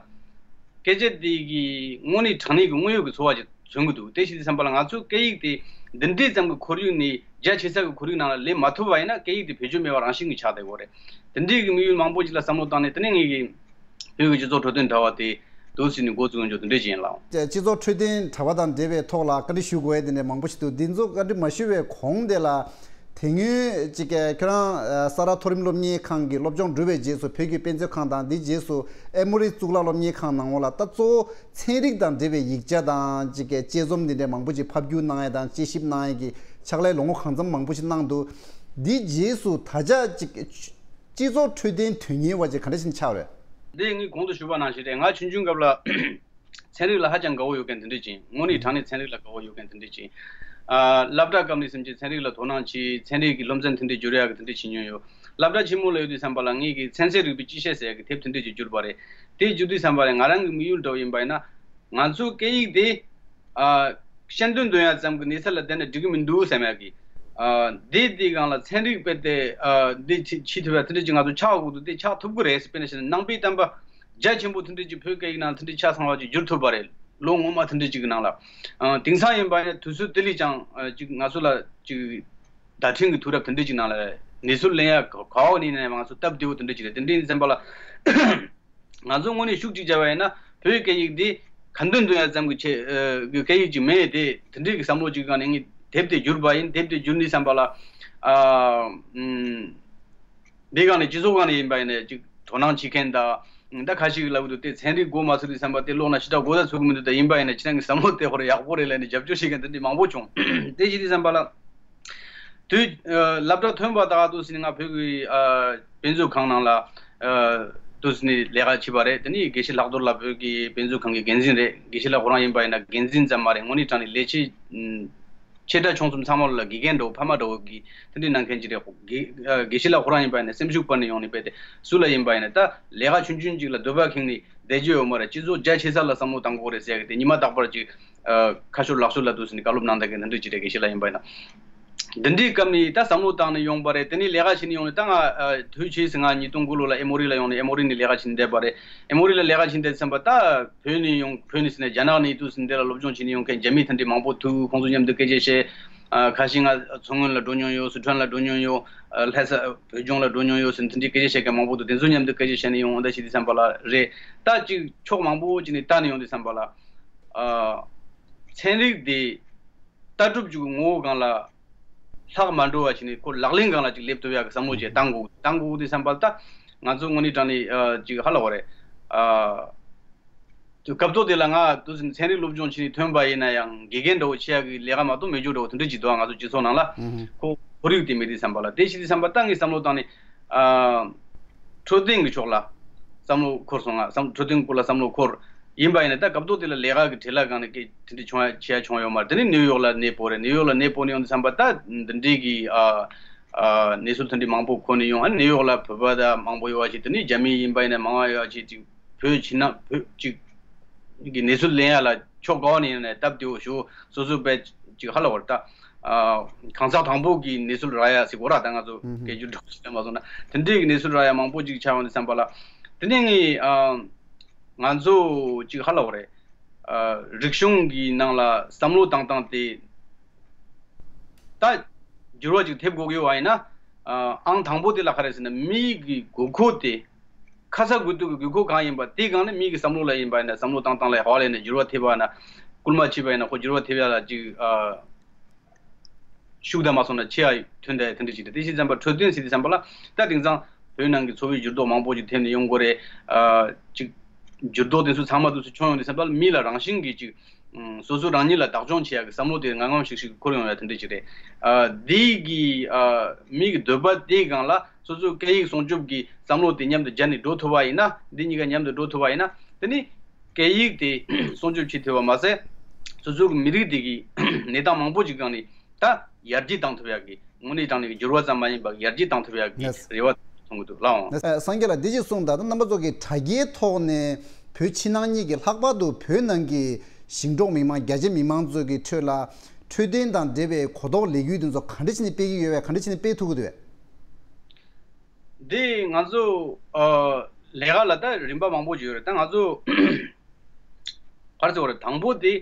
སྐད་ཆ་དེ་གི་དངོས་གནས་དྲང་གནས་ཀྱི་དངོས་ཡོད་ཀྱི་འཚོ་བ་ཅིག་མཚོན་གྱི་འདུག་དེ་བྱེད་དུས་ཙམ་པ་ལ་ང་ཚོའི་སྐད་ཡིག་དེ་འདི་འདྲའི་ཙམ་གྱི་ཁོར་ཡུག་ནས་རྒྱ་ཆེ་ས་གི་ཁོར་ཡུག་ནང་ལ་སླེབས་མ་ཐུབ་པ་ཡིན་ན་སྐད་ཡིག་དེ་བེད་སྤྱོད་མེད་པ་རང་བཞིན་གྱིས་ཆགས་བསྡད་ཡོད་རེད། དེ་འདྲའི་གི་དམིགས་ཡུལ་མང་པོ་ཅིག་ལ་བསམ་བློ་བཏང་ནས། དེ་ནས་ངེད་ཀྱི་བོད་ཀྱི་སྤྱི་ཚོགས་འཕྲོད་བསྟེན་དྲ་བ་དེ་འདུག་སེ་ནས་འགོ་བཙུགས་ཡོང་རྒྱུ་དེ་འདྲ་ཅིག་ཡིན་ལགས། སྤྱི་ཚོགས་འཕྲོད་བསྟེན་དྲ་བ་དང་འབྲེལ་བའི་ཐོག་ལ་བཀའ་འདྲི་ཞུ་དགོས་ཡ་དེ་འདྲ་མང་པོ་ཞིག་འདུག་འདི་ཚོ་བཀའ་འདྲི་མ་ཞུ་བའི་གོང་དེ་ལ། དེ་སྔོན་ཅིག་ཁྱེད་རང་ཨ། ས་རཱ་མཐོ་རིམ་སློབ་གཉེར་ཁང་གི་སློབ་སྦྱོང་གྲུབ་པའི་རྗེས་སུ་བོད་ཀྱི་དཔེ་མཛོད་ཁང་དང་། འདིའི་རྗེས་སུ་ཨེ་མོ་རི་གཙུག་ལག་སློབ་གཉེར་ཁང་ནང་ལོགས་ལ། ད་གཙོ་བོ་ཚན་རིག་དང་འབྲེལ་བའི་ཡིག་ཆ་དང་ཅིག་དཔྱད་རྩོམ་འདི་འདྲའི་མང་པོ་ཅིག་ཕབ་བསྒྱུར་གནང་ཡ་དང་དཔྱད་ཞིབ་གནང་ཡ་གི་ཕྱག་ལས་ལོ་ངོ་གང་འཚམ་མང་པོ་ཞིག་གནང་འདུག་འདིའི་རྗེས་སུ་ད་ཆ་ཅིག་སྤྱི་ཚོགས་འཕྲོད་བསྟེན་དོན་གཉེར་བ་ཅིག་ག་འདྲ་ཞིག་ཆགས་རེད། འདི་ངས་གོང་དུ་ཞུས་པ་ནང་བཞིན་རེད། ང་ཆུང་ཆུང་སྐབས་ལ་ཚན་རིག་ལ་ཧ་ཅང་དགའ་བོ་ཡོད་མཁན་དེ་འདྲ་ཅིག་དངོས་གནས་དྲང་གནས་ཚན་རིག་ལ་དགའ་བོ་ཡོད་མཁན་དེ་འདྲ་ཅིག་ཨ། སློབ་གྲྭ་སྐབས་ནས་བྱས་ཚན་རིག་ལ་དོ་སྣང་བྱས། ཚན་རིག་གི་སློབ་ཚན་དེ་འདྲ་བསྒྱུར་ཡག་གི་དེ་འདྲ་བྱེད་མྱོང་ཡོད། སློབ་གྲྭ་ཆེན་མོ་ལ་ཡོད་དུས་ཙམ་པ་ལ་ངེད་ཀྱིས་ཚན་རྩལ་རིག་པའི་སྤྱི་བཤད་ཟེར་ཡག་གི་དེབ་དེ་འདྲ་ཅིག་བསྒྱུར་པ་རེད། དེ་བསྒྱུར་དུས་ཙམ་པ་ལ་ང་རང་གི་དམིགས་ཡུལ་འདྲ་བོ་ཡིན་པ་ཡིན་ན། ང་ཚོའི་སྐད་ཡིག་དེ། ཨ། བཤད་འདོན་འདོན་ཡག་ཙམ་གྱི་གནས་ཚད་ལ་བསྡད་ན་འགྲིག་གི་མི་འདུག་བསམ་ཡག་གི། ཨ། དེ་དེའི་སྒང་ལ་ཚན་རིག་དཔེ་དེ། ཨ། དེ་ཕྱི་ཕྱི་ཐུབ་ཡག་དེ་འདྲ་ཅིག་ང་ཚོ་ཆགས་དགོས་འདུག་དེ་ཆགས་ཐུབ་ཀྱི་རེད་ཟེར། དཔེར་ན་བཤད་ན་ནང་པའི་བསྟན་པ་རྒྱ་ཆེན་པོ་དེ་འདྲ་ཅིག་བོད་སྐད་ཡིག་ནང་དེ་འདྲ་ཆ་ཚང་བ་ཅིག་བསྒྱུར་ཐུབ་པ་རེད། ལོ་སྔོན་མ་དེ་འདྲ་ཅིག་གི་ནང་ལ། ཨ། དེང་སང་ཡིན་པ་ཡིན་ན་དུས་ཚོད་དེ་ལས་ཀྱང་ཨ། ཅིག་ང་ཚོ་ལ་ཅིག་བརྡ་འཕྲིན་གྱི་དུས་རབས་དེ་འདྲ་ཅིག་ནང་ལ་གནས་ཚུལ་ལེན་ཡག་ག་པ་ནས་ཡིན་ན་ང་ཚོ་སྟབས་བདེ་བོ་དེ་འདྲ་ཅིག་རེད། དེ་འདྲ་ཡིན་ཙམ་པ་ལ། ང་ཚོ་དངོས་གནས་ཤུགས་གཅིག་བྱས་པ་ཡིན་ན་བོད་ཡིག་སྐད་ཡིག་འདི་ཁ་འདོན་འདོན་ཡག་ཙམ་གྱི་ཆེད་ཀྱི་སྐད་ཡིག་ཅིག་མེད་དེ། དེ་འདྲའི་གི་བསམ་བློ་ཅིག་གི་སྒང་ནས་ངས་དེབ་དེ་བསྒྱུར་པ་ཡིན། དེབ་དེ་བསྒྱུར་ནས་བསམ་པ་ལ། ཨ། ཨུམ། འདི་སྒང་ནས་སྤྱི་ཚོགས་སྒང་ནས་ཡིན་པ་ཡིན་ན་ཅིག་དོ་སྣང་བྱེད་མཁན་དང་། ད་ཁ་ཤས་ཀྱིས་ལབ་ཀྱི་འདུག་དེ་ཚན་རིག་མགོ་མ་ཚོས་དུས་ཙམ་པ་དེ་ཀློག་ན་ཞེ་དྲག་མགོ་ཚ་ཚོད་ཀྱི་མི་འདུག་ད་ཡིན་པ་ཡིན་ན་ཁྱེད་རང་གི་བསམ་བློ་དེ་ཧོར་ཡག་པོ་རེད་ལབ་ནས་རྒྱབ་སྐྱོར་བྱེད་མཁན་དེ་འདྲ་མང་པོ་བྱུང་། དེ་བྱེད་དུས་ཙམ་པ་ལ། དུས། ཨ། སློབ་གྲྭ་ཐོན་པ་དང་དུས་ཙམ་ནས་ང་བོད་ཀྱི། ཨ། དཔེ་མཛོད་ཁང་ནང་ལ། ཨ། དུས་ཙམ་ནས་ལས་ཀ་བྱས་པ་རེད། དེ་ནས་དགེ་བཤེས་ལྷག་རྡོར་ལགས་བོད་ཀྱི་དཔེ་མཛོད་ཁང་གི་འགན་འཛིན་རེད། དགེ་བཤེས་ལགས་ཁོ་རང་ཡིན་པ་ཡིན་ན་འགན་འཛིན་ཙམ་མ་རེད། དངོས་གནས་དྲང་གནས་ལས་བྱེད། ཨུམ། ཆེ་ཕྲ་ཆུང་གསུམ་ཚང་མ་ལ་དགེ་རྒན་འདྲ་བོ་ཕ་མ་འདྲ་བོ་གི་དེ་འདྲའི་གནང་མཁན་ཅིག་རེད། དགེ། ཨ། དགེ་བཤེས་ལགས་ཁོ་རང་ཡིན་པ་ཡིན་ན་སེམས་ཤུགས་སྤར་ནས་ཡོང་ནས་དཔེ་དེ་སུ་ལ་ཡིན་པ་ཡིན་ན་ད་ལས་ཀ་ཆུང་ཆུང་ཅིག་ལ་འདོད་པ་ཁེངས་ནས་བསྡད་རྒྱུ་ཡོད་མ་རེད། སྤྱི་ཚོགས་རྒྱ་ཆེ་ས་ལ་བསམ་བློ་བཏང་དགོས་རེད་ཟེར་ཡག་གི་དེ་ཉི་མ་རྟག་པར་ཅིག་ཨ། ཁ་ཤོར་ལག་ཤོར་ལ་དུས་ཙམ་ནས་བཀའ་སློབ་གནང་བསྡད་མཁན་དེ་འདྲ་ཅིག་རེད། དགེ་བཤེས་ལགས་ཡིན་པ་ཡིན་ན། འདི་འདྲའི་སྐབས་ནས་ད་བསམ་བློ་བཏང་ནས་ཡོང་པ་རེད། དེ་ནས་ལས་ཀ་བྱེད་ནས་ཡོང་ནས་ད་ང་། ཨ། དུས་ཕྱིས་སུ་ང་ཉིས་སྟོང་དགུ་ལོ་ལ་ཨེ་མོ་རི་ལ་ཡོང་ནས་ཨེ་མོ་རི་ནས་ལས་ཀ་བྱེད་ནས་བསྡད་པ་རེད། ཨེ་མོ་རི་ལ་ལས་ཀ་བྱེད་བསྡད་ཙམ་པ་ད་བོད་ནས་ཡོང་། བོད་ནས་ཟེར་ན་རྒྱ་ནག་ནས་དུས་ཙམ་འདི་ལ་སློབ་སྦྱོང་བྱེད་ནས་ཡོང་མཁན་རྒྱ་མི་དེ་འདྲའི་མང་པོ་ཐུག་ཁོང་ཚོ་མཉམ་དུ་སྐད་ཆ་བཤད། ཨ། ཁ་ཤས་ང་མཚོ་སྔོན་ལ་འགྲོ་མྱོང་ཡོད། སི་ཁྲོན་ལ་འགྲོ་མྱོང་ཡོད། ཨ། ལྷ་ས་བོད་ལྗོངས་ལ་འགྲོ་མྱོང་ཡོད་ཟེར་ནས་དེ་འདྲའི་སྐད་ཆ་བཤད་མཁན་མང་པོ་འདུག་དེ་ཚོ་མཉམ་དུ་སྐད་ཆ་བཤད་ནས་ཡོང་། འོ་ད་བྱེད་དུས་ཙམ་པ་ལ་རེད། ད་ཅིག་ཕྱོགས་མང་པོ་ཅིག་ནས་བལྟས་ནས་ཡོང་དུས་ཙམ་པ་ལ། ཨ། ཚན་རིག་དེ། ལྟ་གྲུབ་ཅིག་གི་ངོ་བོ་སྒང་ལ་ལྷག་མ་འགྲོ་བ་ཞིག་ནས་ཁོ་ལག་ལེན་སྒང་ལ་ཅིག་སླེབས་ཐུབ་ཡག་གི་བསམ་བློ་ཅིག་བཏང་དགོས་བཏང་དགོས་དུས་ཙམ་པ་ལ། ད་ང་ཚོ་དངོས་གནས་དྲང་གནས་ཅིག་ཧ་ལ་བ་རེད། དུས་སྐབས་ཐོག་དེ་ལ་ང་དུས་ཚོད་ཚན་རིག་སློབ་སྦྱོང་བྱས་ནས་ཐོན་པ་ཡིན་ན་ཡང་དགེ་རྒན་འདྲ་བོ་བྱེད་ཡག་གི་ལས་ཀ་མ་གཏོགས་མེད་རྒྱུ་འདྲ་བོ་དེ་འདྲ་ཅིག་འདུག་ང་ཚོ་སྤྱི་ཚོགས་ནང་ལ་ཁོ་ཁོར་ཡུག་དེ་མེད་དུས་ཙམ་པ་ལ། དེ་བྱེད་དུས་ཙམ་པ་ད་ངས་བསམ་བློ་བཏང་ནས། འཕྲོད་བསྟེན་གྱི་ཕྱོགས་ལ་བསམ་བློ་འཁོར་སོང་། ང་བསམ་འཕྲོད་བསྟེན་སྐོར་ལ་བསམ་བློ་འཁོར་ཡིན་པ་ཡིན་ན། ད་སྐབས་ཐོག་དེ་ལ་ལས་ཀ་གི་བྲེལ་བ་སྒང་ནས་སྐད་དེ་འདྲ་བྱུང་ཡ་བྱེད་ཡ་བྱུང་ཡོད་མ་རེད། དེ་ནས་ནིའུ་ཡོག་ལ་གནས་སྤོ་རེད། ནིའུ་ཡོག་ལ་གནས་སྤོ་ནས་ཡོང་དུས་ཙམ་པ་ད་འདི་འདྲའི་གི་ཨ་ཨ་གནས་ཚུལ་དེ་འདྲའི་མང་པོ་གོ་ནས་ཡོང་། ཨ་ནི་ནིའུ་ཡོག་ལ་བོད་པ་ད་མང་པོ་ཡོད་པ་ཞིག་དེ་ནས་རྒྱ་མི་ཡིན་པ་ཡིན་ན་མང་བ་ཡོད་པ་ཞིག་ཅིག་བོད་ཕྱི་ནང་བོད་ཅིག་གི་གནས་ཚུལ་ལེན་ཡ་ལ་ཕྱོགས་ག་བ་ནས་ཡིན་ནའི་སྟབས་བདེ་བོ་ཞུ། སོ་སོ་པས་ཅིག་ཧ་ལ་བར་ད་ཨ་གང་ཟག་དང་པོ་གི་གནས་ཚུལ་རག་ཡ་ཟེར་གོ་ར། ད་ང་ཚོ་ཧུམ་ཧུམ་སྐད་སྒྱུར་འདྲ་བོ་ཞིག་བྱས་མ་སོང་ན་དེ་འདྲའི་གི་གནས་ཚུལ་རག་ཡ་མང་པོ་ཅིག་ཆགས་ཡོང་དུས་ཙམ་པ་ལ། དེ་ནས་ངས་ཨ་ང་ཚོ་ཅིག་ཧ་ལ་བ་རེད། ཨ་རིག་གཞུང་གི་ནང་ལ་བསམ་བློ་བཏང་སྟངས་དེ་ད་འགྱུར་བ་ཅིག་ཐེབས་དགོས་ཀྱི་ཡོད་པ་ཡིན་ན། ཨ་ཨང་དང་པོ་དེ་ལ་ག་རེ་ཟེར་ན་མིའི་གི་དགོས་མཁོ་དེ། ཁ་ཚ་དགོས་གཏུག་གི་དགོས་མཁོ་གང་ཡིན་པ་དེ་སྒང་ནས་མིའི་གི་བསམ་བློ་ལ་ཡིན་པ་ཡིན་ན་བསམ་བློ་བཏང་སྟངས་ལ་ཧ་ལས་ནས་འགྱུར་བ་ཐེབས་པ་ན། སྐུལ་མ་བྱས་པ་ཡིན་ན་ཁོ་འགྱུར་བ་ཐེབས་ཡ་ལ་ཅིག་ཨ་ཤུགས་ད་མ་སོང་ན་ཆེ་ཡ་ཐོན་ད་དེ་འདྲ་ཅིག་རེད། དེ་བྱས་ཙམ་པ་འཕྲོད་བསྟེན་ཟེར་དུས་ཙམ་པ་ལ་ད་དེང་སང་བོད་ནང་གི་འཚོ་བའི་འགྱུར་ལྡོག་མང་པོ་ཅིག་ཐེབས་ནས་ཡོང་གི་རེད། ཨ་ཅིག་འགྱུར་ལྡོག་དེ་ཚོ་ཚང་མ་དུས་སུ་བྱུང་ཡོང་དུས་ཙམ་པ་ལ་མི་ལ་རང་བཞིན་གྱིས་ཅིག་ཨ་སོ་སོ་རང་ཉིད་ལ་བདག་སྐྱོང་བྱེད་ཡ་གི་བསམ་བློ་དེ་ངམ་ངམ་ཤིག་ཤིག་འཁོར་ཡོང་ཡ་དེ་འདྲ་ཅིག་རེད། ཨ་འདི་གི་ཨ་མི་གི་འདོད་པ་དེའི་སྒང་ལ་སོ་སོའི་སྐད་ཡིག་སྲུང་སྐྱོབ་ཀྱི་བསམ་བློ་དེ་མཉམ་དུ་སྦྱར་ནས་འགྲོ་ཐུབ་པ་ཡིན་ན། འདི་གཉིས་ཀ་མཉམ་དུ་འགྲོ་ཐུབ་པ་ཡིན་ན། དེ་ནི་སྐད་ཡིག་དེ་སྲུང་སྐྱོབ་བྱེད་ཐུབ་པ་མ་ཟད། སོ་སོ་གི་མི་རིགས་དེ་གི་གནས་སྟངས་མང་པོ་ཅིག་སྒང་ནས་ད་ཡར་རྒྱས་བཏང་ཐུབ་ཡག་གི་དངོས་གནས་དྲང་གནས་ཀྱི་འགྱུར་བ་ཙམ་མ་ཡིན་པར་ཡར་རྒྱས་བཏང་ཐུབ་ཡག་གི་ཡེས། རེ་བ་མཐོང་གི་འདུག་ལགས་འོང་། ཨ་སངས་རྒྱས་ལགས་འདི་ཅིག་གསུངས་དང་། རྣམ་པ་ཚོ་གི་དྲ་རྒྱའི་ཐོག་ནས་བོད་ཕྱི་ནང་གཉིས་ཀྱི་ལྷག་པར་དུ་བོད་ནང་གི་ཞིང་འབྲོག་མི་མང་རྒྱ་ཆེ་མི་མང་ཚོ་གི་ཁྲོད་ལ་འཕྲོད་བསྟེན་དང་འབྲེལ་བའི་གོ་རྟོགས་ལས་འགུལ་འདི་ཚོ་ག་འདྲ་བྱས་ནས་སྤེལ་གྱི་ཡོད་པས། ག་འདྲ་བྱས་ནས་སྤེལ་ཐུབ་ཀྱི་འདུག་པས། འདི་ང་ཚོ་ཨ་ལས་ཀ་ལ་ད་རིམ་པ་མང་པོ་ཅིག་ཡོད་རེད། ད་ང་ཚོ་ག་རེ་ཟེར་བ་རེད། དང་པོ་དེ་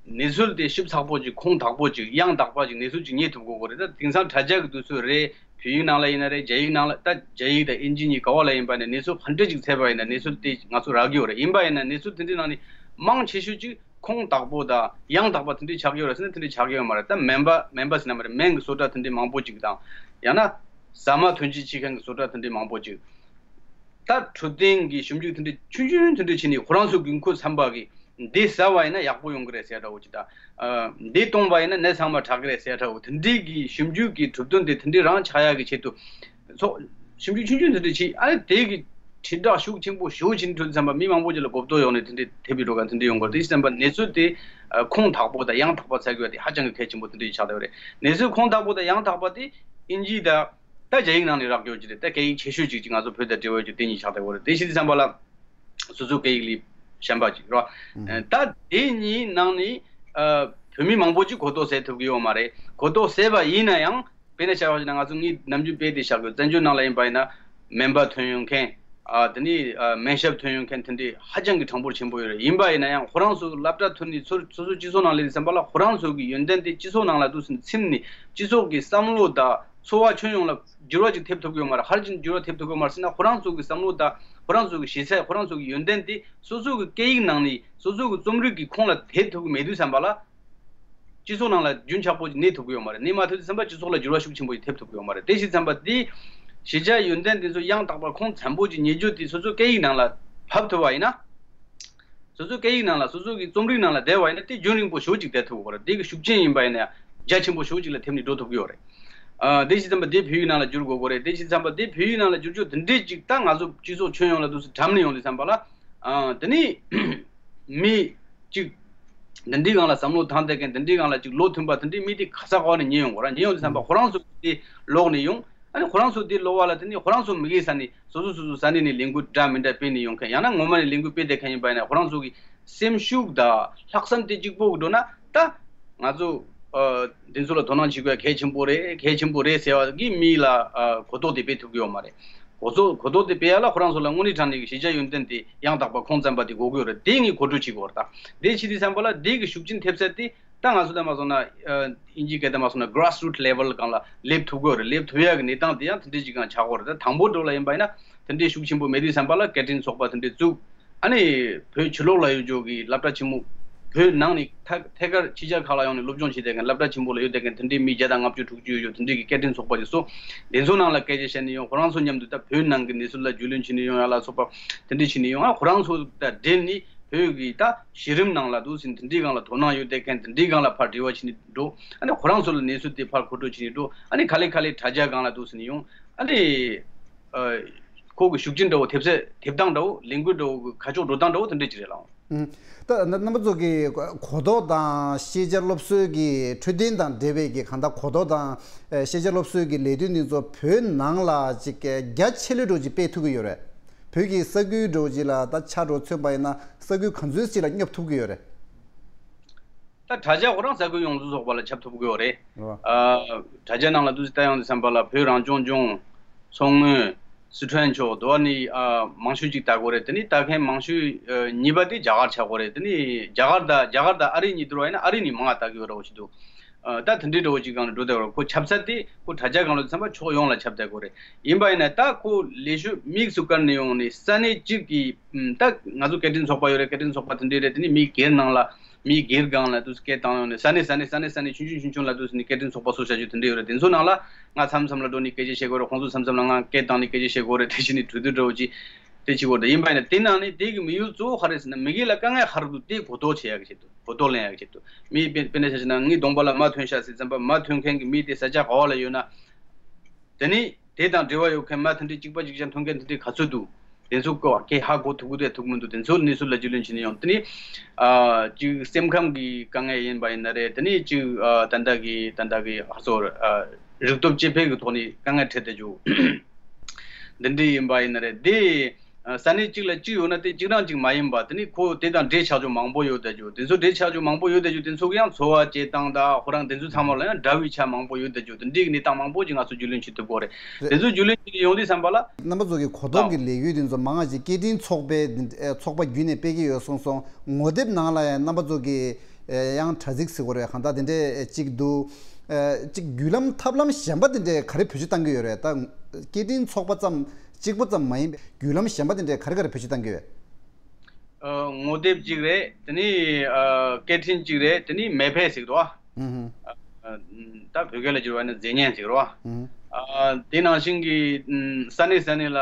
གནས་ཚུལ་དེ་ཞིབ་ཚགས་པོ་ཅིག་ཁུངས་དག་པོ་ཅིག་ཡང་དག་པ་ཅིག་གནས་ཚུལ་ཅིག་རྙེད་ཐུབ་དགོས་ཀྱི་རེད། ད་དེང་སང་དྲ་རྒྱ་གི་དུས་ཚོད་རེད། བོད་ཡིག་ནང་ལ་ཡིན་ན་རེད། རྒྱ་ཡིག་ནང་ལ་ད་རྒྱ་ཡིག་དང་དབྱིན་ཇི་གཉིས་ག་བ་ལ་ཡིན་པ་ནས་གནས་ཚུལ་ག་འདྲ་ཅིག་འཚོལ་བ་ཡིན་ན་གནས་ཚུལ་དེ་ང་ཚོ་རག་གི་ཡོད་རེད། ཡིན་པ་ཡིན་ན་གནས་ཚུལ་དེ་འདྲའི་ནང་ནས་མང་ཆེ་ཤོས་ཅིག་ཁུངས་དག་པོ་དང་ཡང་དག་པ་དེ་འདྲའི་ཆགས་ཀྱི་ཡོད་རེད་ཟེར་ན་དེ་འདྲའི་ཆགས་ཀྱི་ཡོད་མ་རེད། ད་སྨན་པ་སྨན་པ་ཟེར་ན་མ་རེད། སྨན་གྱི་བཟོ་གྲྭ་དེ་འདྲའི་མང་པོ་ཅིག་དང་། ཡང་ན་ཟ་མ་ཐོན་སྐྱེད་བྱེད་མཁན་གྱི་བཟོ་གྲྭ་དེ་འདྲའི་མང་པོ་ཅིག་ད་འཕྲོད་བསྟེན་གྱི་ཞིབ་འཇུག་དེ་འདྲའི་ཆུང་ཆུང་དེ་འདྲའི་བྱས་ནས་ཁོ་རང་ཚོ་དགོས་མཁོ་ཚན་པ་གི་འདི་ཟ་བ་ཡིན་ན་ཡག་པོ་ཡོང་གི་རེད་ཟེར་འདྲ་བོ་ཅིག་དང་། ཨ་འདི་བཏུང་བ་ཡིན་ན་ནད་ཚང་མ་དྲག་གི་རེད་ཟེར་འདྲ་བོ་དེ་འདྲའི་གི་ཞིབ་འཇུག་གི་གྲུབ་དོན་དེ་དེ་འདྲའི་རང་ཆགས་ཡག་གི་ཆེད་དུ། ཚོགས་ཞིབ་འཇུག་ཆུང་ཆུང་དེ་འདྲ་བྱས། ཨ་ནི་དེ་གི་དྲིལ་བསྒྲགས་ཤུགས་ཆེན་པོ་ཞེ་པོ་ཅིག་ཐོན་ཙམ་པ་མི་མང་པོ་ཅིག་ལ་གོ་རྟོགས་ཡོང་ནས་དེ་འདྲ་ཐེབས་ཀྱི་འགྲོ་ག་དེ་འདྲ་ཡོང་གི་རེད། དེ་ཙམ་པ་གནས་ཚུལ་དེ་ཁུངས་དག་པོ་དང་ཡང་དག་པ་འཚོལ་དགོས་པ་དེ་ཧ་ཅང་གི་གལ་ཆེན་པོ་དེ་འདྲ་ཅིག་ཆགས་བསྡད་པ་རེད། གནས་ཚུལ་ཁུངས་དག་པོ་དང་ཡང་དག་པ་དེ་དབྱིན་ཇི་དང་ད་རྒྱ་ཡིག་ནང་ནས་རག་རྒྱུ་ཅིག་རེད། ད་སྐད་ཡིག་ཆེ་ཤོས་ཅིག་ཅིག་ང་ཚོ་བོད་དང་འབྲེལ་བ་ཡོད་རྒྱུ་དེ་གཉིས་ཆགས་བསྡད་པ་རེད། དེ་བྱས་དུས་ཙམ་པ་ལ་སོ་སོའི་སྐད་ཡིག་ལས་གཞན་པ་ཅིག་རེད་བ། ད་དེ་གཉིས་ནང་ནས་ཨ་བོད་མི་མང་པོ་ཅིག་གོ་རྟོགས་སད་ཐུབ་ཀྱི་ཡོད་མ་རེད། གོ་རྟོགས་སད་པ་ཡིན་ན་ཡང་། དཔེར་ན་ཆ་བཞག་ན་ང་ཚོ་ངས་ནམ་རྒྱུན་དཔེ་དེ་བཞག་གི་ཡོད། བཙན་བྱོལ་ནང་ལ་ཡིན་པ་ཡིན་ན་སྨན་པ་ཐོན་ཡོང་མཁན། ཨ་དེ་ནས་ཨ་སྨན་ཞབས་ཐོན་ཡོང་མཁན་དེ་འདྲའི་ཧ་ཅང་གི་གྲངས་འབོར་ཆེན་པོ་ཡོད་རེད། ཡིན་པ་ཡིན་ན་ཡང་ཁོ་རང་ཚོ་སློབ་གྲྭ་ཐོན་ནས་ཚུར་སོ་སོ་སྤྱི་ཚོགས་ནང་སླེབས་ཙམ་པ་ལ་ཁོ་རང་ཚོ་གི་ཡོན་ཏན་དེ་སྤྱི་ཚོགས་ནང་ལ་འདུག་སེ་ཚིམ་ནས་སྤྱི་ཚོགས་ཀྱི་བསམ་བློ་དང་འཚོ་བ་ཁྱོན་ཡོངས་ལ་འགྱུར་བ་ཅིག་ཐེབས་ཐུབ་ཀྱི་ཡོད་མ་རེད། ག་རེ་བྱས་ནས་འགྱུར་བ་ཐེབས་ཐུབ་ཀྱི་ཡོད་མ་རེད་ཟེར་ན། ཁོ་རང་ཚོ་གི་བསམ་བློ་དང་ཁོ་རང་ཚོ་གི་ཤེས་ཚད། ཁོ་རང་ཚོ་གི་ཡོན་ཏན་དེ་སོ་སོ་གི་སྐད་ཡིག་ནང་ནས་སོ་སོ་གི་རྩོམ་རིག་གི་ཁོངས་ལ་ཐེབས་ཐུབ་ཀྱི་མེད་དུས་ཙམ་པ་ལ། སྤྱི་ཚོགས་ནང་ལ་རྒྱུན་ཆགས་པོ་ཅིག་གནས་ཐུབ་ཀྱི་ཡོད་མ་རེད། གནས་མ་ཐུབ་དུས་ཙམ་པ་སྤྱི་ཚོགས་ལ་འགྱུར་བ་ཤུགས་ཆེན་པོ་ཅིག་ཐེབས་ཐུབ་ཀྱི་ཡོད་མ་རེད། དེ་བྱས་ཙམ་པ་དེ་གཞིས་ཆགས་ཡོན་ཏན་དེ་ཚོ་ཡང་དག་པ་ཁུངས་བཙན་པོ་ཅིག་རྙེད་རྒྱུ་དེ་སོ་སོའི་སྐད་ཡིག་ནང་ལ་ཕབ་ཐུབ་པ་ཡིན་ན། སོ་སོའི་སྐད་ཡིག་ནང་ལ་སོ་སོ་གི་རྩོམ་རིག་ནང་ལ་བསྡད་པ་ཡིན་ན་དེ་རྒྱུན་རིང་པོ་ཞེ་པོ་ཅིག་བསྡད་ཐུབ་ཀྱི་ཡོད་རེད། དེ་གི་ཤུགས་རྐྱེན་ཡིན་པ་ཡིན་ན་ཡང་རྒྱ་ཆེན་པོ་ཞེ་པོ་ཅིག་ལ་ཐེབས་ནས་འགྲོ་ཐུབ་ཀྱི་ཡོད་རེད། ཨ་དེ་བྱས་ཙམ་པ་དེ་བོད་ཡིག་ནང་ལ་བསྒྱུར་དགོས་ཀྱི་རེད། དེ་བྱས་ཙམ་པ་དེ་བོད་ཡིག་ནང་ལ་བསྒྱུར་རྒྱུ་དེ་འདྲས་ཅིག་ད་ང་ཚོ་སྤྱི་ཚོགས་ཁྱོན་ཡོངས་ལ་འདུག་སེ་གྲམ་ནས་ཡོང་དུས་ཙམ་པ་ལ། ཨ་དེ་ནི་མི་གཅིག་འདི་འདྲའི་སྒང་ལ་བསམ་བློ་བཏང་བསྡད་མཁན། འདི་འདྲའི་སྒང་ལ་ཅིག་བློ་མཐུན་པ་དེ་འདྲའི་མི་དེ་ག་ས་ག་ནས་ཉན་ཡོང་གི་རེད། ཉན་ཡོང་དུས་ཙམ་པ་ཁོ་རང་ཚོ་དེ་ལོག་ནས་ཡོང་། ཨ་ནི་ཁོ་རང་ཚོ་དེ་ལོག་པ་ལ་དེ་ནི་ཁོ་རང་ཚོ་མི་དགེ་ས་ནས་སོ་སོ་སོ་སོ་ས་གནས་ནས་ལས་འགུལ་འདྲ་མི་འདྲ་སྤེལ་ནས་ཡོང་མཁན། ཡང་ན་ངོ་མ་ནས་ལས་འགུལ་སྤེལ་བསྡད་མཁན་ཡིན་པ་ཡིན་ན་ཁོ་རང་ཚོ་གི་སེམས་ཤུགས་དང་ལྷག་བསམ་དེ་གཅིག་པོ་གི་འགྲོ་ན། ད་ང་ཚོ་ཨ་འདི་ཚོ་ལ་དོ་སྣང་བྱེད་དགོས་གལ་ཆེན་པོ་རེད། གལ་ཆེན་པོ་རེད་ཟེར་བ་གི་མི་ལ་ཨ་གོ་རྟོགས་དེ་སྤེལ་ཐུབ་ཀྱི་ཡོད་མ་རེད། གོ་ཚོ་གོ་རྟོགས་དེ་སྤེལ་ཡ་ལ་ཁོ་རང་ཚོ་ལ་དངོས་གནས་དྲང་གནས་ཀྱི་གཞིས་ཆགས་ཡོན་ཏན་དེ་ཡང་དག་པ་ཁུངས་བཙན་པ་དེ་དགོས་ཀྱི་ཡོད་རེད། དེ་ངས་གོ་སྒྲིག་བྱེད་དགོས་རེད། ད་དེ་བྱེད་དུས་ཙམ་པ་ལ་དེ་གི་ཤུགས་རྐྱེན་ཐེབས་ཚད་དེ་ད་ང་ཚོ་ད་མ་སོང་ན་ཨ་དབྱིན་ཇིའི་སྐད་ད་མ་སོང་ན་grassroot level སྒང་ལ་སླེབས་ཐུབ་ཀྱི་ཡོད་རེད། སླེབས་ཐུབ་ཡ་གི་གནས་སྟངས་དེ་ཡང་དེ་འདྲའི་ཅིག་སྒང་ཆགས་ཀྱི་ཡོད་རེད། ད་དང་པོ་འགྲོ་ལ་ཡིན་པ་ཡིན་ན་དེ་འདྲའི་ཤུགས་ཆེན་པོ་མེད་དུས་ཙམ་པ་ལ་སྐད་འཕྲིན་ཚོགས་པ་དེ་འདྲའི་བཙུགས། ཨ་ནི་བོད་ཕྱི་ལོགས་ལ་ཡོད་རྒྱུ་གི་སློབ་གྲྭ་ཆེན་མོ་ བོད་ནང་ནས་ཐད་ཐད་ཀར་ཕྱི་རྒྱལ་ཁག་ལ་ཡོང་ནས་སློབ་སྦྱོང་བྱེད་བསྡད་མཁན་སློབ་གྲྭ་ཆེན་པོ་ལ་ཡོད་བསྡད་མཁན་དེ་འདྲའི་མི་བརྒྱ་དང་ལྔ་བཅུ་དྲུག་ཅུ་ཡོད་ཡོད། དེ་འདྲའི་གི་སྐད་འཕྲིན་ཚོགས་པ་དེ་ཚོ་དེ་ཚོ་ནང་ལ་སྐད་ཆ་བཤད་ནས་ཡོང་། ཁོ་རང་ཚོ་མཉམ་དུ་ད་བོད་ནང་གི་གནས་ཚུལ་ལ་རྒྱུས་ལོན་བྱེད་ནས་ཡོང་ཡ་ལ་སོགས་པ་དེ་འདྲ་བྱེད་ནས་ཡོང་། ཨ་ཁོ་རང་ཚོ་ད་འབྲེལ་ནས་བོད་ཀྱི་ད་གཞི་རིམ་ནང་ལ་འདུག་ཟིན་དེ་འདྲའི་སྒང་ལ་དོ་སྣང་ཡོད་བསྡད་མཁན་དེ་འདྲའི་སྒང་ལ་ཕར་འབྲེལ་བ་བྱེད་ནས་འགྲོ། ཨ་ནི་ཁོ་རང་ཚོ་ལ་གནས་ཚུལ་དེ་ཕར་མཁོ་སྤྲོད་བྱེད་ནས་འགྲོ། ཨ་ནི་ག་ལེ་ག་ལེ་དྲ་རྒྱ་སྒང་ལ་འདུག་ཟིན་ཡོང་། ཨ་ནི་ཨ་ཁོ་གི་ཤུགས་རྐྱེན་འདྲ་བོ་ཐེབས་ཚད་ཐེབས་སྟངས་འདྲ་བོ་ལས་འགུལ་འདྲ་བོ་གི་ཁ་ཕྱོགས་འགྲོ་སྟངས་འདྲ་བོ་དེ་འདྲ་ཅིག་རེད་ལགས། ཨུམ། ད་ན་རྣམ་པ་ཚོ་གི་གོ་རྟོགས་དང་ཤེས་བྱ་སློབ་གསོའི་གི་འཕྲོད་བསྟེན་དང་འབྲེལ་བའི་གི་གང་ལྟར་གོ་རྟོགས་དང་ཨེ་ཤེས་བྱ་སློབ་གསོའི་གི་ལས་དོན་འདི་ཚོ་བོད་ནང་ལ་ཅིག་རྒྱ་ཆེ་ལོས་འགྲོ་ཅིག་སྤེལ་ཐུབ་ཀྱི་ཡོད་རེད། བོད་ཀྱི་ས་ཁུལ་འགྲོ་ཅིག་ལ་ད་ཆ་འགྲོ་མཚོན་པ་ཡིན་ན་ས་ཁུལ་ག་ཚོད་ཅིག་ལ་སྙོབ་ཐུབ་ཀྱི་ཡོད་རེད། ད་དྲ་རྒྱ་ཁོ་རང་ས་ཁུལ་ཡོངས་སུ་རྫོགས་པ་ལ་ཁྱབ་ཐུབ་ཀྱི་ཡོད་རེད། རེད་བ། ཨ། དྲ་རྒྱ་ནང་ལ་ཏུ་ཙི་ལྟ་ཡོང་དུས་ཙམ་པ་ལ་བོད་རང་སྐྱོང་ལྗོངས། མཚོ་སྔོན། སི་ཁྲོན་ཕྱོགས་དུ་བ་ནི་ཨ་མང་ཤོས་ཅིག་ལྟ་དགོས་རེད། དེ་ནི་ལྟ་མཁན་མང་ཤོས་ཨ་གཉིས་པ་དེ་རྒྱ་གར་ཆགས་དགོས་རེད། དེ་ནི་རྒྱ་གར་དང་རྒྱ་གར་དང་ཨ་རི་གཉིས་བསྡུར་བ་ཡིན་ན་ཨ་རི་ནི་མང་ང་ལྟ་གི་ཡོད་རེད་འོ་ཞིག་འདུག་ཨ་ད་དེ་འདྲའི་འདྲ་བོ་ཅིག་སྒང་ལ་འགྲོ་བསྡད་ཡོད་རེད། ཁོ་ཁྱབ་ཚད་དེ་ཁོ་དྲ་རྒྱ་སྒང་ལ་ཙམ་པ་ཕྱོགས་ཡོངས་ལ་ཁྱབ་བསྡད་དགོས་རེད། ཡིན་པ་ཡིན་ན་ད་ཁོ་ལས་ཤོད་དམིགས་སུ་བཀར་ནས་ཡོང་ནས་ས་གནས་གཅིག་གི་ཨམ་ད་ང་ཚོ་སྐད་འཕྲིན་ཚོགས་པ་ཡོད་རེད། སྐད་འཕྲིན་ཚོགས་པ་དེ་འདྲའི་རེད། དེ་ནི་མི་སྒེར་ནང་ལ་མི་སྒེར་སྒང་ལ་དུ་སྐད་བཏང་ཡོང་ནས་ས་གནས་ས་གནས་ས་གནས་ས་གནས་ཆུང་ཆུང་ཆུང་ཆུང་ལ་དུ་ནི་སྐད་འཕྲིན་ཚོགས་པ་སོགས་བྱ་རྒྱུ་དེ་འདྲ་ཡོད་རེད། དེ་ཚོ་ནང་ལ་ང་མཚམས་མཚམས་ལ་འགྲོ་ནས་སྐད་ཆ་བཤད་དགོས་རེད། ཁོང་ཚོ་མཚམས་མཚམས་ལ་ང་སྐད་བཏང་ནས་སྐད་ཆ་བཤད་དགོས་རེད། དེ་བཞིན་ནི་གྲོས་བསྡུར་འདྲ་བོ་ཅིག་དེ་བྱེད་དགོས་རེད། ཡིན་པ་ཡིན་ན་དེ་ནང་ནས་དེ་གི་དམིགས་ཡུལ་གཙོ་བོ་ག་རེ་ཟེར་ན་མི་སྒེར་ལ་དཀའ་ངལ་ག་རེ་འདུག་དེ་གོ་རྟོགས་བྱེད་ཡག་གི་ཆེད་དུ་གོ་རྟོགས་ལེན་ཡག་གི་ཆེད་དུ། མི་དཔེ་དཔེར་ན་ཆ་བཞག་ན་ངའི་གདོང་པ་ལ་རྨ་ཐོན་ཤག་ཟེར་ཙམ་པ་རྨ་ཐོན་མཁན་གྱི་མི་དེ་ས་ཆ་ག་བ་ལ་ཡོད་ན། དེ་ནི་དེ་དང་འབྲེལ་བ་ཡོད་མཁན་མ་དེ་འདྲའི་གཅིག་པ་གཅིག་རྐྱང་ཐོན་མཁན་དེ་འདྲའི་ག་ཚོད་འདུག་དེ་ཚོ་ཀོ་སྐད་ཧ་གོ་ཐུབ་ཀྱི་རེད་ཐུབ་ཀྱི་མི་འདུག་དེ་ཚོ་གནས་ཚུལ་ལ་རྒྱུས་ལོན་བྱེད་ནས་ཡོང་། དེ་ནི་ཨ་གཅིག་སེམས་ཁམས་ཀྱི་དཀའ་ངལ་ཡིན་པ་ཡིན་ན་རེད། དེ་ནི་གཅིག་ཨ་ད་ལྟ་གི་ད་ལྟ་གི་ཧ་ཚོར་ཨ་རིག་སྟོབས་སྐྱེ་འཕེལ་གྱི་ཐོག་ནས་དཀའ་ངལ་འཕྲད་བསྡད་རྒྱུ་འདི་འདྲའི་ཡིན་པ་ཡིན་ན་རེད། དེ་ཨ་ས་གནས་གཅིག་ལ་གཅིག་ཡོད་ན་དེ་གཅིག་རང་གཅིག་མ་ཡིན་པ་དེ་ནི་ཁོ་དེ་དང་འབྲེལ་ཆགས་རྒྱུ་མང་པོ་ཡོད་བསྡད་རྒྱུ། དེ་ཚོ་འབྲེལ་ཆགས་རྒྱུ་མང་པོ་ཡོད་བསྡད་རྒྱུ་དེ་ཚོ་གི་ཡང་འཚོ་བ་སྐྱེལ་སྟངས་དང་ཁོ་རང་དེ་ཚོ་ཚང་མ་ལ་ཡང་འདྲ་བའི་ཆ་མང་པོ་ཡོད་བསྡད་རྒྱུ་དེ་འདྲའི་གནས་སྟངས་མང་པོ་ཅིག་ང་ཚོ་རྒྱུས་ལོན་བྱེད་ཐུབ་ཀྱི་རེད། དེ་ཚོ་རྒྱུས་ལོན་བྱེད་ཀྱི་ཡོང་དུས་ཙམ་པ་ལ། རྣམ་པ་ཚོ་གི་གོ་རྟོགས་ཀྱི་ལས་འགུལ་དེ་ཚོ་མང་ང་ཅིག་སྐད་འཕྲིན་ཚོགས་པའི་འདི་ཨེ་ཚོགས་པ་བརྒྱུད་ནས་སྤེལ་གྱི་ཡོད་གསུངས་སོང་། ངོ་དེབ་ནང་ལ་ཡང་རྣམ་པ་ཚོ་གི་ཨེ་ཡང་དྲ་ཚིགས་ཟེར་དགོས་རེད། གང་ལྟར་དེ་འདྲས་ཅིག་འདུག་ཨེ་ཅིག་བརྒྱུད་ལམ་ཐབས་ལམ་གཞན་པ་དེ་འདྲས་ག་རེ་བེད་སྤྱོད་བཏང་གི་ཡོད་རེད། ད་སྐད་འཕྲིན་ཚོགས་པ་ཙམ་གཅིག་པོ་ཙམ་མ་ཡིན་པའི་བརྒྱུད་ལམ་གཞན་པ་དེ་འདྲས་ག་རེ་ག་རེ་བེད་སྤྱོད་བཏང་གི་ཡོད། ཨ་ངོ་དེབ་གཅིག་རེད། དེ་ནི་ཨ་སྐད་འཕྲིན་གཅིག་རེད། དེ་ནི་མེ་ཕེ་ཟེར་གི་འདུག་ཨ། ཨ་ཨ་ད་བོད་སྐད་ལ་བསྒྱུར་བ་ནི་མཛེས་བརྙན་ཟེར་གི་རེད་བ། ཨ་དེ་ནང་བཞིན་གྱི་ཨ་ས་གནས་ས་གནས་ལ་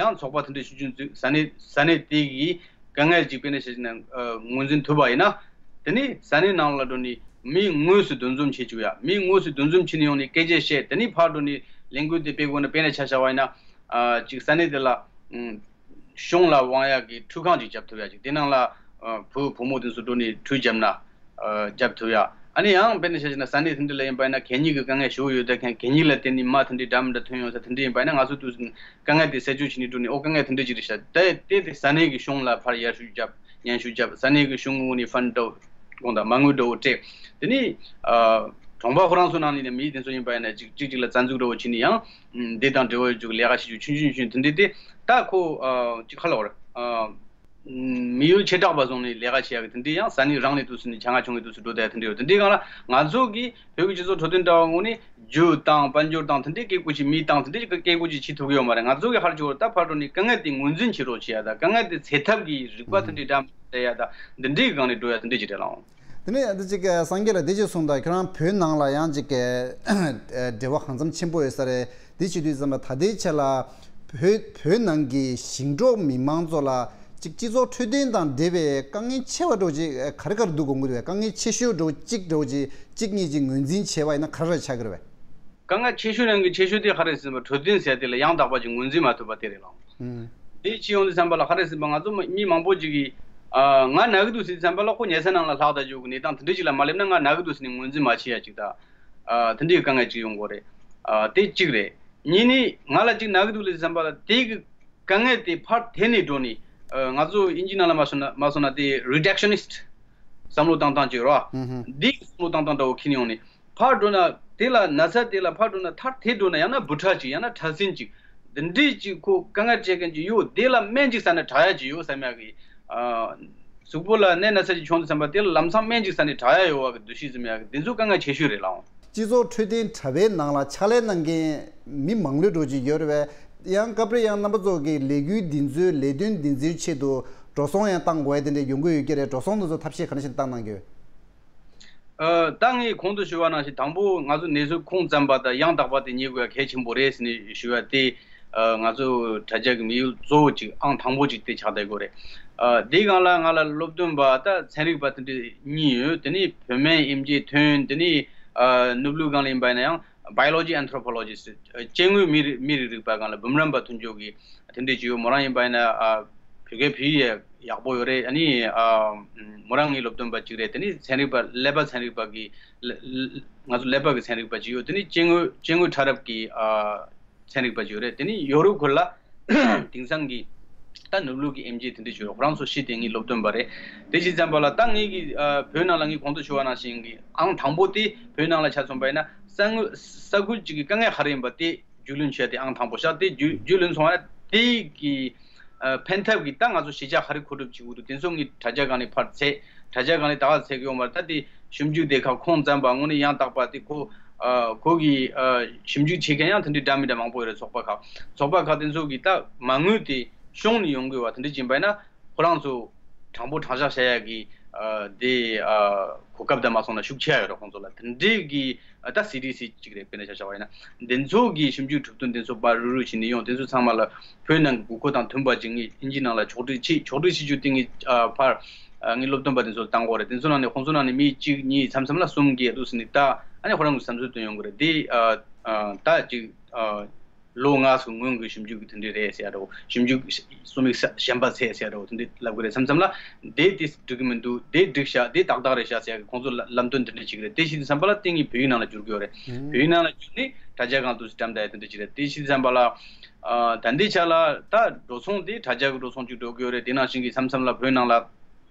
ཡང་ཚོགས་པ་དེ་འདྲ་ཆུང་ཆུང་བཙུགས། ས་གནས་ས་གནས་དེ་གི་དཀའ་ངལ་ཅིག་དཔེར་ན་བཤད་ན་ཨ་ངོས་འཛིན་ཐུབ་པ་ཡིན་ན། དེ་ནི་ས་གནས་ནང་ལ་འགྲོ་ནས་མི་དངོས་སུ་འདུ་འཛོམས་བྱེད་བཅུག་ཡ། མི་དངོས་སུ་འདུ་འཛོམས་བྱེད་ནས་ཡོང་ནས་སྐད་ཆ་བཤད། དེ་ནི་ཕར་འགྲོ་ནས་ལས་འགུལ་དེ་སྤེལ་དགོས་ན་དཔེར་ན་ཆ་བཞག་པ་ཡིན་ན་ཨ་ཅིག་ས་གནས་དེ་ལ་ཨ། གཞུང་ལ་དབང་ཡག་གི་ཁྲུས་ཁང་ཅིག་བརྒྱབ་ཐུབ་ཡག་ཅིག་དེ་ནང་ལ་ཨ་བུ་བུ་མོ་དེ་ཚོ་འགྲོ་ནས་ཁྲུས་བརྒྱབ་ན་ཨ་བརྒྱབ་ཐུབ་ཡག་ཨ་ནི་ཡང་དཔེར་ན་ཆ་བཞག་ན་ས་གནས་དེ་འདྲ་ལ་ཡིན་པ་ཡིན་ན་གད་སྙིགས་ཀྱི་དཀའ་ངལ་ཞེ་པོ་ཡོད་བསྡད་མཁན། གད་སྙིགས་ལ་བརྟེན་ནས་རྨ་དེ་འདྲའི་འདྲ་མི་འདྲ་ཐོན་ཡོང་ས་དེ་འདྲ་ཡིན་པ་ཡིན་ན་ང་ཚོ་དུས་དཀའ་ངལ་དེ་སེལ་བཅོས་བྱེད་ནས་འགྲོ་ནས་ཨོ་དཀའ་ངལ་དེ་འདྲ་ཅིག་རེད་ཤག་དེ་དེ་དེ་ས་གནས་ཀྱི་གཞུང་ལ་ཕར་ཡར་ཞུ་བརྒྱབ། སྙན་ཞུ་བརྒྱབ། ས་གནས་ཀྱི་གཞུང་ངོས་ནས་ཕན་འདྲ་དགོངས་དག་མ་དངུལ་འདྲ་བོ་སྤྲད། དེ་ནས་ཨ་གྲོང་པ་ཁོ་རང་ཚོ་ནང་ནས་ནས་མི་དེ་ཚོ་ཡིན་པ་ཡིན་ན་གཅིག་གཅིག་གཅིག་ལ་རྩ་འཛུགས་འདྲ་བོ་བྱས་ནས་ཡང་ཨ་འདི་དང་འབྲེལ་བ་ཡོད་རྒྱུ་གི་ལས་ཀ་བྱེད་རྒྱུ་ཆུང་ཆུང་ཆུང་དེ་འདྲ་དེ་ད་ཁོ་ཨ་གཅིག་ཁ་ལོ་ར་ཨ་དམིགས་ཡུལ་ཆེ་དྲགས་པ་བཟུང་ནས་ལས་ཀ་བྱེད་ཡག་གི་དེ་འདྲ་ཡང་ས་གནས་རང་ནས་དུས་སུ་ནས་ཆ་ང་ཆུང་གི་དུས་སུ་འགྲོ་བསྡད་ཡག་དེ་འདྲ་ཡོད། དེ་འདྲའི་སྒང་ལ་ང་ཚོ་གིས་བོད་ཀྱི་སྤྱི་ཚོགས་འཕྲོད་བསྟེན་དྲ་བ་ངོས་ནས་རྒྱུ་དང་དཔལ་འབྱོར་དང་དེ་འདྲའི་སྐད་འབོད་ཅིག་མི་བཏང་དེ་འདྲའི་སྐད་འབོད་ཅིག་བྱེད་ཐུབ་ཀྱི་ཡོད་མ་རེད། ང་ཚོ་གིས་ཧར་ཅོར་ད་ཕར་འགྲོ་ནས་དཀའ་ངལ་དེ་ངོས་འཛིན་བྱེད་རོགས་བྱེད་ཡག་དང་དཀའ་ངལ་དེ་སེལ་ཐབས་ཀྱི་རིག་པ་དེ་འདྲའི་འདྲ་མི་འདྲ་ཡག་དང་དེ་འདྲའི་སྒང་ནས་འགྲོ་ཡག་དེ་འདྲའི་ཅིག་རེད་ལགས། དེ་ནས་འདི་ཅིག་སངས་རྒྱས་ལགས་འདི་ཅིག་གསུངས་དང་ཁྱོད་རང་བོད་ནང་ལ་ཡང་ཅིག་འབྲེལ་བ་གང་འཚམ་ཆེན་པོ་ཡོད་ས་རེད། འདི་བྱེད་དུས་ཙམ་པ་ད་ལྟའི་ཆ་ལ་བོད་བོད་ནང་གི་ཞིང་འབྲོག་མི་མང་ཚོ་ལ་ཅིག་སྤྱི་ཚོགས་འཕྲོད་བསྟེན་དང་འབྲེལ་བའི་དཀའ་ངལ་ཆེ་བ་འདྲ་ཅིག་ག་རེ་ག་རེ་འདུག་དགོངས་ཀྱི་འདུག་བས། དཀའ་ངལ་ཆེ་ཤོས་འདྲ་གཅིག་འདྲ་ཅིག་གཅིག་གཉིས་ཅིག་ངོས་འཛིན་བྱས་པ་ཡིན་ན་ག་རེ་རེ་ཆགས་ཀྱི་རེད་བས། དཀའ་ངལ་ཆེ་ཤོས་ནང་གི་ཆེ་ཤོས་དེ་ག་རེ་ཟེར་ན་འཕྲོད་བསྟེན་ཟེར་དེ་ལ་ཡང་དག་པ་ཅིག་ངོས་འཛིན་མ་ཐུབ་པ་དེ་རེད་ལགས། ཨུམ། དེ་ཕྱི་ཡོང་དུས་ཙམ་པ་ལ་ག་རེ་ཟེར་ན་ང་ཚོ་མི་མང་པོ་ཅིག་གིས་ཨ་ང་ན་གི་འདུག་ཟེར་དུས་ཙམ་པ་ལ་ཁོ་ཉལ་ས་ནང་ལ་ལྷག་བསྡད་རྒྱུ་གི་གནས་སྟངས་དེ་འདྲ་ཅིག་ལ་མ་སླེབས་ན་ང་ན་གི་འདུག་ཟེར་ནས་ངོས་འཛིན་མ་བྱེད་ཡ་ཅིག་དང་། ཨ་དེ་འདྲའི་དཀའ་ངལ་ཅིག་ཡོང་གི་རེད། ཨ་དེ་གཅིག་རེད། གཉིས་ནི་ང་ལ་ཅིག་ན་གི་འདུག་ལབ་དུས་ཙམ་པ་ལ་དེ་གི་དཀའ་ངལ་དེ་ཕར་དེད་ནས་འགྲོ་ནས་ཨ་ང་ཚོ་དབྱིན་ཇི་ནང་ལ་མ་སོང་ན་མ་སོང་ན་དེ་རི་ཌག་ཤ་ནི་སི་ཊི་བསམ་བློ་བཏང་སྟངས་ཅིག་ཡོད་རེད་བ། ཨུམ་ཧུམ། འདི་བསམ་བློ་བཏང་སྟངས་འདྲ་བོ་ཁྱེར་ནས་ཡོང་ནས། ཕར་འགྲོ་ན་དེ་ལ་ན་ཚ་དེ་ལ་ཕར་འགྲོ་ན་མཐར་དེ་འགྲོ་ན་ཡང་ན་འབུ་ཕྲ་ཅིག་ཡང་ན་ཕྲ་སྲིན་ཅིག་འདི་འདྲས་ཅིག་ཁོ་དཀའ་ངལ་སྤྲད་མཁན་ཅིག་ཡོད། དེ་ལ་སྨན་ཅིག་ཟ་ན་དྲག་ཡ་ཅིག་ཡོད་བསམ་ཡག་གི་ཨ་གཟུགས་པོ་ལ་ནད་ན་ཚ་ཅིག་བྱུང་དུས་ཙམ་པ་དེ་ལ་ལམ་སང་སྨན་ཅིག་ཟ་ནས་དྲག་ཡ་ཡོད་བ་གི་འདུ་ཤེས་ཟེར་ཡག་གི་འདི་ཚོ་དཀའ་ངལ་ཆེ་ཤོས་རེད་ལགས། སྤྱི་ཚོགས་འཕྲོད་བསྟེན་དྲ་བའི་ནང་ལ་ཕྱག་ལས་གནང་མཁན་མི་མང་ལོས་འགྲོ་ཅིག་ཡོད་རེད་བས། ཡང་སྐབས་རེ་ཡང་རྣམ་པ་ཚོ་གི་ལས་འགུལ་འདི་ཚོའི་ལས་དོན་འདི་ཚོའི་ཆེད་དུ་ འགྲོ་སོང་ཡང་བཏང་དགོས་ཡ་དེ་འདྲ་ཡོང་གི་ཡོད་ཀྱི་རེད། འགྲོ་སོང་དེ་ཚོ་ཐབས་ཤེས་ག་འདྲ་ཞིག་བཏང་གནང་གི་ཡོད། ཨ། ད་ངས་གོང་དུ་ཞུས་པ་ནང་བཞིན་དང་པོ་ང་ཚོ་གནས་ཚུལ་ཁུངས་བཙན་པ་དང་ཡང་དག་པ་དེ་རྙེད་དགོས་ཡ་གལ་ཆེན་པོ་རེད་ཟེར་ནས་ཞུ་བ་དེ། ཨ། ང་ཚོ་དྲ་རྒྱ་གི་དམིགས་ཡུལ་གཙོ་བོ་གཅིག་ཨང་དང་པོ་གཅིག་དེ་ཆགས་བསྡད་ཡོད་རེད། ཨ། དེའི་སྒང་ལ་ང་ལ་སློབ་སྟོན་པ་ད་ཚན་རིག་པ་དེ་འདྲ་གཉིས་ཡོད། དེ་ནས་བོད་སྨན་ཨེམ་ཆི་ཐོན། དེ་ནས་ཨ་ནུབ་ལུགས་སྒང་ལ་ཡིན་པ་ཡིན་ན་ཡང་Biology Anthropologist། ཨ། སྐྱེ་དངོས་མི་རིགས་མི་རིགས་རིག་པ་སྒང་ལ་འབུམ་རམས་པ་ཐོན་ཆོག་གི་དེ་འདྲ་ཅིག་ཡོད། མོ་རང་ཡིན་པ་ཡིན་ན་ཨ་བོད་སྐད་བོད་ཡིག་ཡག་པོ་ཡོད་རེད། ཨ་ནི་ཨ་མོ་རང་ངའི་སློབ་སྟོན་པ་གཅིག་རེད། དེ་ནི་ཚན་རིག་པ་ཀླད་པ་ཚན་རིག་པ་གི་ལ་ལ་ང་ཚོ་ཀླད་པ་གི་ཚན་རིག་པ་གཅིག་ཡོད། དེ་ནི་སྐྱེ་དངོས་སྐྱེ་དངོས་ཕྲ་རབ་ཀྱི་ཨ་ཚན་རིག་པ་གཅིག་ཡོད་རེད། དེ་ནི་ཡོ་རོབ་ཁུལ་ལ་དེང་སང་གི་ད་ནུབ་ལུགས་ཀྱི་ཨེམ་ཆི་དེ་འདྲ་ཅིག་ཡོད། ཁོ་རང་ཚོ་ཤི་དེ་ངའི་སློབ་སྟོན་པ་རེད། དེ་ཅི་ཙམ་པ་ལ་ད་ངའི་གི་ཨ་བོད་ནང་ལ་ངའི་གོང་དུ་ཞུ་བ་ནང་བཞིན་གི་ཨང་དང་པོ་དེ་བོད་ནང་ལ་ཆ་མཚོན་པ་ཡིན་ན་ས་ངོས་ས་ཁུལ་གཅིག་གི་དཀའ་ངལ་ག་རེ་ཡིན་པ་དེ་རྒྱུས་ལོན་བྱས་ཏེ་ཨང་དང་པོ་བཞག་སྟེ་རྒྱུས་རྒྱུས་ལོན་སོང་བ་དེ་གི་ཨ་ཕན་ཐབས་ཀྱི་ད་ང་ཚོ་ཤེས་བྱ་ག་རེ་མཁོ་སྒྲུབ་བྱེད་དགོས་འདུག་དེ་ཚོ་ངས་དྲ་རྒྱ་སྒང་ནས་ཕར་བཙལ། དྲ་རྒྱ་སྒང་ནས་ད་ག་བཙལ་གི་ཡོད་མ་རེད། ད་དེ་ཞིབ་འཇུག་སྡེ་ཁག་ཁུངས་བཙན་པ་དངོས་གནས་ཡང་དག་པ་དེ་ཁོ་ཨ་ཁོ་གི་ཨ་ཞིབ་འཇུག་བྱེད་མཁན་ཡང་དེ་འདྲའི་འདྲ་མི་འདྲ་མང་པོ་ཡོད་རེད། ཚོགས་པ་ཁག་ཚོགས་པ་ཁག་དེ་ཚོ་གི་ད་མ་དངུལ་དེ་གཞུང་ནས་ཡོང་དགོས་པ་དེ་འདྲ་ཡིན་པ་ཡིན་ན། ཁོ་རང་ཚོ་དྲང་པོ་དྲང་བཞག་བཤད་ཡག་གི་ཨ་དེ་ཨ་གོ་སྐབས་དེ་མ་སོང་ན་ཤུགས་ཆེ་ཡ་ཡོད་རེད་ཁོང་ཚོ་ལ། དེ་འདྲའི་གི་ཨ་ད་སི་ཌི་སི་གཅིག་རེད། དཔེར་ན་ཆ་བཞག་པ་ཡིན་ན་དེ་ཚོ་གི་ཞིབ་འཇུག་གྲུབ་དོན་དེ་ཚོ་པར་རུ་རུ་བྱས་ནས་ཡོང་། དེ་ཚོ་ཚང་མ་ལ་བོད་ནང་གི་དགོས་མཁོ་དང་མཐུན་པ་ཅིག་ངས་ཨིན་ཇི་ནང་ལ་ཕྱོགས་སྒྲིག་བྱས། ཕྱོགས་སྒྲིག་བྱེད་རྒྱུ་དེ་ངས་ཨ་ཕར་ཨ་ངའི་སློབ་སྟོན་པ་དེ་ཚོ་ལ་བཏང་དགོས་རེད། དེ་ཚོ་ནང་ནས་ཁོང་ཚོ་ནང་ནས་མི་གཅིག་གཉིས་མཚམས་མཚམས་ལ་གསུམ་བརྒྱད་འདུག་ཟེར་ནས་ད་ཨ་ནི་ཁོ་རང་གི་བསམ་ཚུལ་བཏོན་ཡོང་གི་རེད། དེ་ཨ་ཨ་ད་ཅིག་ཨ། ལོ་ལྔ་སོ་སྔོན་གྱི་ཞིབ་འཇུག་གི་དེ་འདྲ་རེད་ཟེར་ཡ་འདྲ་བོ། ཞིབ་འཇུག་རྩོམ་ཡིག་གཞན་པ་བཙལ་ཟེར་ཡ་འདྲ་བོ་དེ་འདྲ་ལབ་གི་རེད། མཚམས་མཚམས་ལ་དེ་དེ་འགྲིག་གི་མི་འདུག་དེ་འགྲིག་ཤག་དེ་ཏག་ཏག་རེད་ཤག་ཟེར་ཡ་གི་ཁོང་ཚོ་ལ་ལམ་སྟོན་དེ་འདྲ་ཅིག་རེད། དེ་ཤི་དུས་ཙམ་པ་ལ་དེ་ངས་བོད་ཡིག་ནང་ལ་བསྒྱུར་གི་ཡོད་རེད། བོད་ཡིག་ནང་ལ་བསྒྱུར་ནས་དྲ་རྒྱ་སྒང་དུ་བཀྲམ་བསྡད་ཡ་དེ་འདྲ་ཅིག་རེད། དེ་ཤི་དུས་ཙམ་པ་ལ་ཨ་ད་ལྟའི་ཆ་ལ་ད་འགྲོ་སོང་དེ་དྲ་རྒྱ་གི་འགྲོ་སོང་ཅིག་འགྲོ་གི་ཡོད་རེད། དེ་ནང་བཞིན་གྱི་མཚམས་མཚམས་ལ་བོད་ནང་ལ་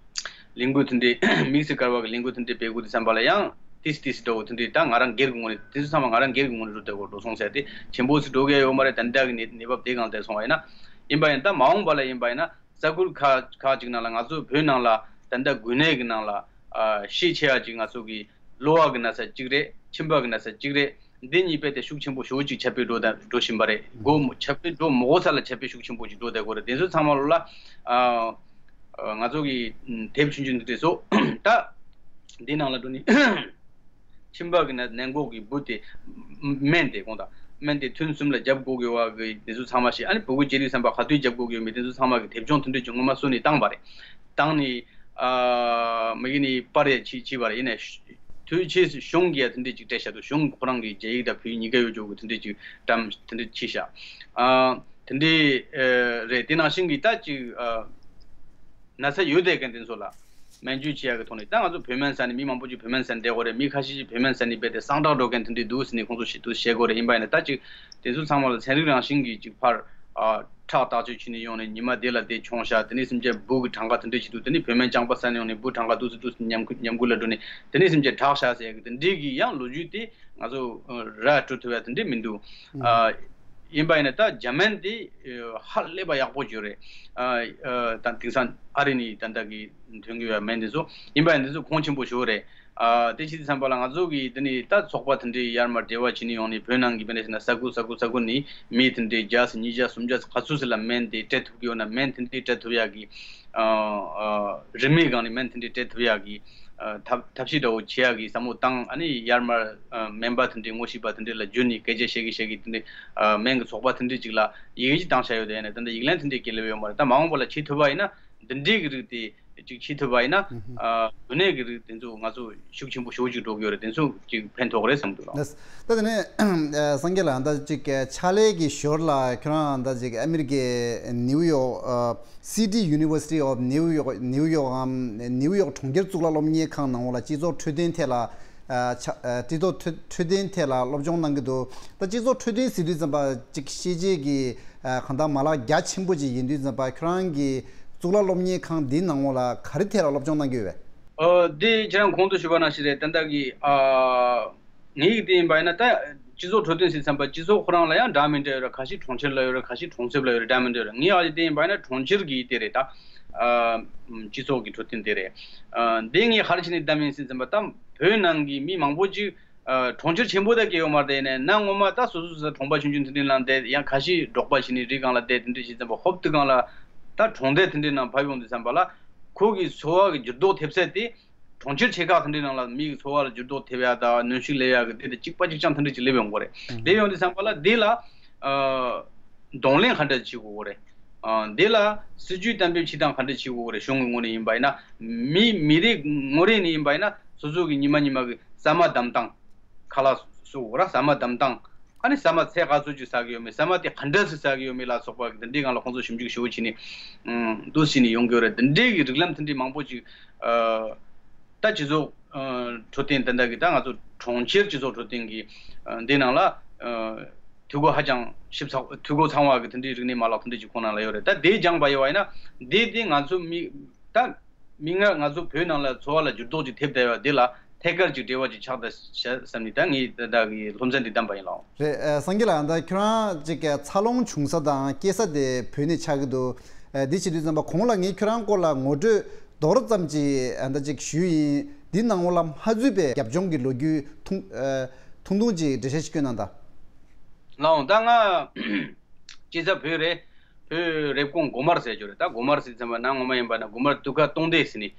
ལས་འགུལ་དེ་འདྲའི་དམིགས་བསལ་ག་རེ་བ་གི་ལས་འགུལ་དེ་འདྲའི་སྤེལ་དགོས་དུས་ཙམ་པ་ལ་ཡང་ཏིས་ཏིས་འགྲོ་དེ་འདྲའི་ད་ང་རང་སྒེར་གྱི་ངོས་ནས་དེ་ཚོ་ཚང་མ་ང་རང་སྒེར་གྱི་ངོས་ནས་འགྲོ་བསྡད་དགོས། འགྲོ་སོང་ཟེར་དེ་ཆེན་པོ་ཞིག་འགྲོ་གི་ཡོད་མ་རེད། ད་ལྟ་གི་གནས་གནས་བབ་དེ་སྒང་དེར་སོང་བ་ཡིན་ན། ཡིན་པ་ཡིན་ད་མ་འོངས་པ་ལ་ཡིན་པ་ཡིན་ན་ས་ཁུལ་ཁག་ཁག་ཅིག་ནང་ལ་ང་ཚོ་བོད་ནང་ལ་ད་ལྟ་དགོས་གནས་ཀྱི་ནང་ལ་ཨ་ཤས་ཆེ་བ་ཅིག་ང་ཚོ་གི་གློ་བ་གི་ན་ཚ་གཅིག་རེད། མཆིན་པ་གི་ན་ཚ་གཅིག་རེད། འདི་གཉིས་དཔེ་དེ་ཤུགས་ཆེན་པོ་ཞེ་པོ་ཅིག་ཁྱབ་སྤེལ་འགྲོ་དང་འགྲོ་བཞིན་པ་རེད། སྒོ་མོ་ཁྱབ་སྤེལ་འགྲོ་མི་དགོས་ས་ལ་ཁྱབ་སྤེལ་ཤུགས་ཆེན་པོ་ཅིག་འགྲོ་བསྡད་ཀྱི་ཡོད་རེད། དེ་ཚོ་ཚང་མ་ལོ་ལ་ཨ་ང་ཚོ་གི་དེབ་ཆུང་ཆུང་འདི་འདྲས་སོ་ད་འདི་ནང་ལ་འགྲོ་ནི་མཆིན་པ་གི་ནད་ནད་འགོག་གི་འབུ་དེ་སྨན་དེ་དགོངས་དག་སྨན་དེ་ཐུན་གསུམ་ལ་རྒྱབ་དགོས་ཀྱི་ཡོད་པ་གི་དེ་ཚོ་ཚང་མ་ཞིག་ཨ་ནི་སྤུ་གུ་སྐྱེ་དུས་ཙམ་པ་ག་དུས་རྒྱབ་དགོས་ཀྱི་ཡོད་མེད་དེ་ཚོ་ཚང་མ་གི་དེབ་ཆུང་དེ་འདྲས་ཀྱི་སྔོན་མ་བཟོས་ནས་བཏང་པ་རེད། བཏང་ནས། ཨ་མ་གི་ནི་པར་ཡ་ཕྱིས་ཕྱིས་པ་རེད། ཡིན་ནའི་དུས་ཕྱིས་སུ་གཞུང་གིས་ཡ་དེ་འདྲས་ཅིག་སྤྲད་བཞག་འདུག་གཞུང་ཁོ་རང་གི་རྒྱ་ཡིག་དང་བོད་ཡིག་གཉིས་ཀ་ཡོད་ཅོག་གི་དེ་འདྲས་ཅིག་བཀྲམ་དེ་འདྲས་ཕྱིས་བཞག་ཨ་དེ་འདྲས་ཨ་རེད། དེ་ནང་བཞིན་གྱི་ད་ཅིག་ཨ་ན་ཚ་ཡོད་བསྡད་མཁན་དེ་ཚོ་ལ་སྨན་བཅོས་བྱེད་ཡག་གི་ཐོག་ནས། ད་ང་ཚོ་བོད་སྨན་ཟ་ནས་མི་མང་པོ་ཅིག་བོད་སྨན་ཟ་ནས་བསྡད་ཡོད་རེད། མི་ཁ་ཤས་ཅིག་བོད་སྨན་ཟ་ནས་རྦད་དེ་སངས་དྲག་འགྲོ་མཁན་དེ་འདྲས་འདུག་ཟེར་ནས་ཁོང་ཚོ་ཞིག་ཏུ་བཤད་ཀྱི་ཡོད་རེད། ཡིན་པ་ཡིན་ན་ད་ཅིག་དེ་ཚོ་ཚང་མ་ལ་ཚན་རིག་རང་བཞིན་གྱི་ཅིག་ཕར་ཨ་ཁྲག་བརྟག་དཔྱད་བྱས་ནས་ཡོང་ནས་ཉི་མ་དེ་ལ་དེ་མཆོང་བཞག་དེ་ནས་སེམས་ཅན་འབུ་གི་གྲངས་ཀ་དེ་འདྲ་ཞིག་འདུག་དེ་ནས་བོད་སྨན་རྐྱང་པ་ཟ་ནས་ཡོང་ནས་འབུ་གྲངས་ཀ་འདུག་སེ་འདུག་སེ་ཉམས་རྒུད་ཉམས་རྒུད་ལ་འགྲོ་ནས་དེ་ནས་སེམས་ཅན་དྲག་བཞག་ཟེར་གི་དེ་འདྲའི་གི་ཡང་ལོ་རྒྱུས་དེ་ང་ཚོ་ར་སྤྲོད་ཐུབ་ཡ་དེ་འདྲ་མི་འདུག་ཨ་ཡིན་པ་ཡིན་ན་ད་འཇར་མན་དེ་ཧ་ལས་པ་ཡག་པོ་བྱུང་རེད། ཨ་ད་དེང་སང་ཨ་རི་ནས་ད་ལྟ་གི་ཐོན་གི་ཡོད་སྨན་དེ་ཚོ་ཡིན་པ་ཡིན་དེ་ཚོ་གོང་ཆེན་པོ་ཞིག་རེད། ཨ་དེ་ཕྱིན་ཙམ་པ་ལ་ང་ཚོ་གི་དེ་ནི་ད་ཚོགས་པ་དེ་འདྲའི་ཡར་མར་འབྲེལ་བ་བྱེད་ནི་ཡོང་ནི་བོད་ནང་གི་བེ་ནེ་ཤི་ན་ས་ཁུལ་ས་ཁུལ་ས་ཁུལ་ནི་མི་དེ་འདྲའི་བརྒྱ་ཙམ་ཉིས་བརྒྱ་སུམ་བརྒྱ་ཙམ་ག་ཚོད་ཙམ་ལ་སྨན་དེ་སྤྲད་ཐུབ་ཀྱི་ཡོད་ན་སྨན་དེ་འདྲའི་སྤྲད་ཐུབ་ཡག་གི་ཨ་ཨ་རིན་མེད་སྒང་ནས་སྨན་དེ་འདྲའི་སྤྲད་ཐུབ་ཡག་གི་ཨ་ཐབས་ཐབས་ཤེས་འདྲ་བོ་བྱེད་ཡག་གི་བསམ་བློ་བཏང་། ཨ་ནི་ཡར་མར་ཨ་སྨན་པ་དེ་འདྲའི་ངོ་ཤེས་པ་དེ་འདྲ་ལ་བརྒྱུད་ནས་སྐད་ཆ་བཤད་གི་བཤད་གི་དེ་འདྲའི་ཨ་སྨན་གི་ཚོགས་པ་དེ་འདྲའི་ཅིག་ལ་ཡི་གེ་ཅིག་བཏང་བཞག་ཡོད་དེ་ཡིན་ན་དེ་འདྲ་ཡིག་ལན་དེ་འདྲའི་སྐད་སླེབས་ཡོད་མ་རེད། ད་མ་འོངས་པ་ལ་བྱེད་ཐུབ་པ་ཡིན་ན་འདི་འདྲའི་གི་རིགས་དེ། ཅིག་བྱེད་ཐུབ་པ་ཡིན་ན། ཨ་དངོས་གནས་ཀྱི་རིགས་དེ་ཚོ་ང་ཚོ་ཤུགས་ཆེན་པོ་ཞེ་པོ་ཅིག་འགྲོ་གི་ཡོད་རེད། དེ་ཚོ་ཅིག་ཕན་ཐོགས་རེད་བསམ་འདུག་ལགས། ལགས། ད་དེ་ནས་ཨ་སངས་རྒྱས་ལགས་ད་ཅིག་ཕྱག་ལས་ཀྱི་ཞོར་ལ་ཁྱོད་རང་ད་ཅིག་ཨ་མི་རི་ཀའི་ནིའུ་ཡོག་ཨ་City University of New York ནིའུ་ཡོག་ནིའུ་ཡོག་གམ་ནིའུ་ཡོག་གྲོང་ཁྱེར་གཙུག་ལག་སློབ་གཉེར་ཁང་ནང་ལོགས་ལ་སྤྱི་ཚོགས་འཕྲོད་བསྟེན་ཐད་ལ་ཨ་ཆ་ཨ་སྤྱི་ཚོགས་འཕྲོད་འཕྲོད་བསྟེན་ཐད་ལ་སློབ་སྦྱོང་གནང་གི་འདུག་ད་སྤྱི་ཚོགས་འཕྲོད་བསྟེན་ཟེར་དུས་ཙམ་པ་ཅིག་ཤེས་བྱའི་གི་ཨ་གང་ལྟར་མ་ལག་རྒྱ་ཆེན་པོ་ཅིག་ཡིན་དུས་ཙམ་པ་ཁྱོད་རང་གི་གཙུག་ལག་སློབ་གཉེར་ཁང་འདིའི་ནང་ལོགས་ལ་ག་རེ་ཐད་ལ་སློབ་སྦྱོང་གནང་གི་ཡོད་པས། ཨ་དེ་ཁྱེད་རང་གོང་དུ་ཞུས་པ་ནང་བཞིན་རེད། ད་ལྟ་གི་ཨ་ངའི་གི་དེ་ཡིན་པ་ཡིན་ན་ད་སྤྱི་ཚོགས་འཕྲོད་བསྟེན་ཟེར་ཙམ་པ་སྤྱི་ཚོགས་ཁོ་རང་ལ་ཡང་འདྲ་མི་འདྲ་ཡོད་རེད། ཁ་ཤས་གྲོང་ཁྱེར་ལ་ཡོད་རེད། ཁ་ཤས་གྲོང་གསེབ་ལ་ཡོད་རེད། འདྲ་མི་འདྲ་ཡོད་རེད། ངའི་ཨ་ཅེ་དེ་ཡིན་པ་ཡིན་ན་གྲོང་ཁྱེར་གི་དེ་རེད། ད་ཨ་སྤྱི་ཚོགས་ཀྱི་འཕྲོད་བསྟེན་དེ་རེད། ཨ་དེ་ངས་ག་རེ་བྱས་ནས་བདམས་ཡིན་ཟེར་ཙམ་པ་ད་བོད་ནང་གི་མི་མང་པོ་ཅིག་ཨ་གྲོང་ཁྱེར་ཆེན་པོ་དེ་ག་ཡོད་མ་རེད། ཡིན་ནའི་ན་སྔོན་མ་ད་སོ་སོ་སོ་གྲོང་པ་ཆུང་ཆུང་དེ་འདྲའི་ནང་བསྡད། ཡང་ཁ་ཤས་འབྲོག་པ་ཞིག་ནས་རི་སྒང་ལ་བསྡད། དེ་འདྲ་བྱས་ཙམ་པ་ཧོབ་ཏེ་སྒང་ལ་ ད་གྲོང་སྡེ་དེ་འདྲའི་ནང་ཕེབས་ཡོང་དུས་ཙམ་པ་ལ་ཁོ་གི་འཚོ་བ་གི་འགྱུར་ལྡོག་ཐེབས་ཚད་དེ། གྲོང་ཁྱེར་ཆེ་ཁག་དེ་འདྲའི་ནང་ལ་མི་གི་འཚོ་བ་ལ་འགྱུར་ལྡོག་ཐེབས་ཡ་དང་གནོན་ཤུགས་སླེབས་ཡ་གི་དེ་དེ་གཅིག་པ་གཅིག་རྐྱང་དེ་འདྲ་ཅིག་སླེབས་ཡོང་གི་རེད། སླེབས་ཡོང་དུས་ཙམ་པ་ལ་དེ་ལ་ཨ་གདོང་ལེན་ག་འདྲ་བྱེད་དགོས་རེད། ཨ་དེ་ལ་སྲིད་ཇུས་གཏན་འབེབས་བྱེད་སྟངས་ག་འདྲ་བྱེད་དགོས་རེད། གཞུང་གི་ངོས་ནས་ཡིན་པ་ཡིན་ན། མི་མི་རིགས་ངོས་རེ་ནས་ཡིན་པ་ཡིན་ན་སོ་སོ་གི་ཉི་མ་ཉི་མ་གི་ཟ་མ་བསྡམ་སྟངས། ཁ་ལག་གསོལ་དགོས་ར། ཟ་མ་བསྡམ་སྟངས། ཨ་ནི་ཟ་མ་ཚད་ག་ཚོད་ཅིག་ཟ་གི་ཡོད་མེད། ཟ་མ་དེ་ག་འདྲ་སེ་ཟ་གི་ཡོད་མེད་ལ་སོགས་པ་གི་དེ་འདྲའི་སྒང་ལ་ཁོང་ཚོ་ཞིབ་འཇུག་ཞིབ་པོ་བྱས་ནས་ཨུམ་འདུག་སེ་ནས་ཡོང་གི་ཡོད་རེད། དེ་འདྲའི་གི་རིགས་ལམ་དེ་འདྲའི་མང་པོ་ཅིག་ཨ་ད་སྤྱི་ཚོགས་ཨ་འཕྲོད་བསྟེན་དེ་འདྲ་གི་ད་ང་ཚོ་གྲོང་ཁྱེར་སྤྱི་ཚོགས་འཕྲོད་བསྟེན་གི་ཨ་འདི་ནང་ལ་ཨ་འཐུས་སྒོ་ཧ་ཅང་ཞིབ་ཚགས། འཐུས་སྒོ་ཚང་བ་གི་དེ་འདྲའི་རིག་གནས་མ་ལག་དེ་འདྲ་ཅིག་ཁོང་རང་ལ་ཡོད་རེད། ད་དེ་སྦྱངས་པ་ཡོད་པ་ཡིན་ན་དེ་དེ་ང་ཚོ་མི་ད། མིག་སྔར་ང་ཚོ་བོད་ནང་ལ་འཚོ་བ་ལ་འགྱུར་ལྡོག་ཅིག་ཐེབས་བསྡད་ཡོད་དེ་ལ་ཐད་ཀར་གྱི་འབྲེལ་བ་ཅིག་ཆགས་བསྡད་བཞག་བསམ་ནས་ད་ངས་ད་ལྟ་གི་སློབ་ཚན་འདི་བདམས་པ་ཡིན་ལགས། རེད། ཨ་སངས་རྒྱས་ལགས། ད་ཁྱོད་རང་ཅིག་གི་འཚར་ལོངས་བྱུང་ས་དང་སྐྱེས་ས་དེ་བོད་ནས་ཆགས་ཀྱི་འདུག་ཨ་འདི་བྱེད་དུས་ཙམ་པ་གོང་ལ་ངས་ཁྱོད་རང་སྐོར་ལ་ངོ་སྤྲོད་རྡོག་རོ་ཙམ་ཅིག་ཨ་ད་ཅིག་ཞུས་ཡིན། འདི་ནང་ལོགས་ལ་མ་ཚུད་པའི་རྒྱབ་ལྗོངས་ཀྱི་ལོ་རྒྱུས་ཐུང་ཨ་ཐུང་ཐུང་ཅིག་འགྲེལ་བཤད་ཞིག་སྐྱོན་གནང་དང་། ལགས་འོང་། ད་ང་སྐྱེས་ས་བོད་རེད། བོད་རེབ་གོང་སྒོ་དམར་ཟེར་རྒྱུ་རེད། ད་སྒོ་དམར་ཟེར་ཙམ་པ་ན་ངོ་མ་ཡིན་པ་ན་སྒོ་དམར་དུ་ཁ་སྟོང་སྡེ་ཟེར་ནས་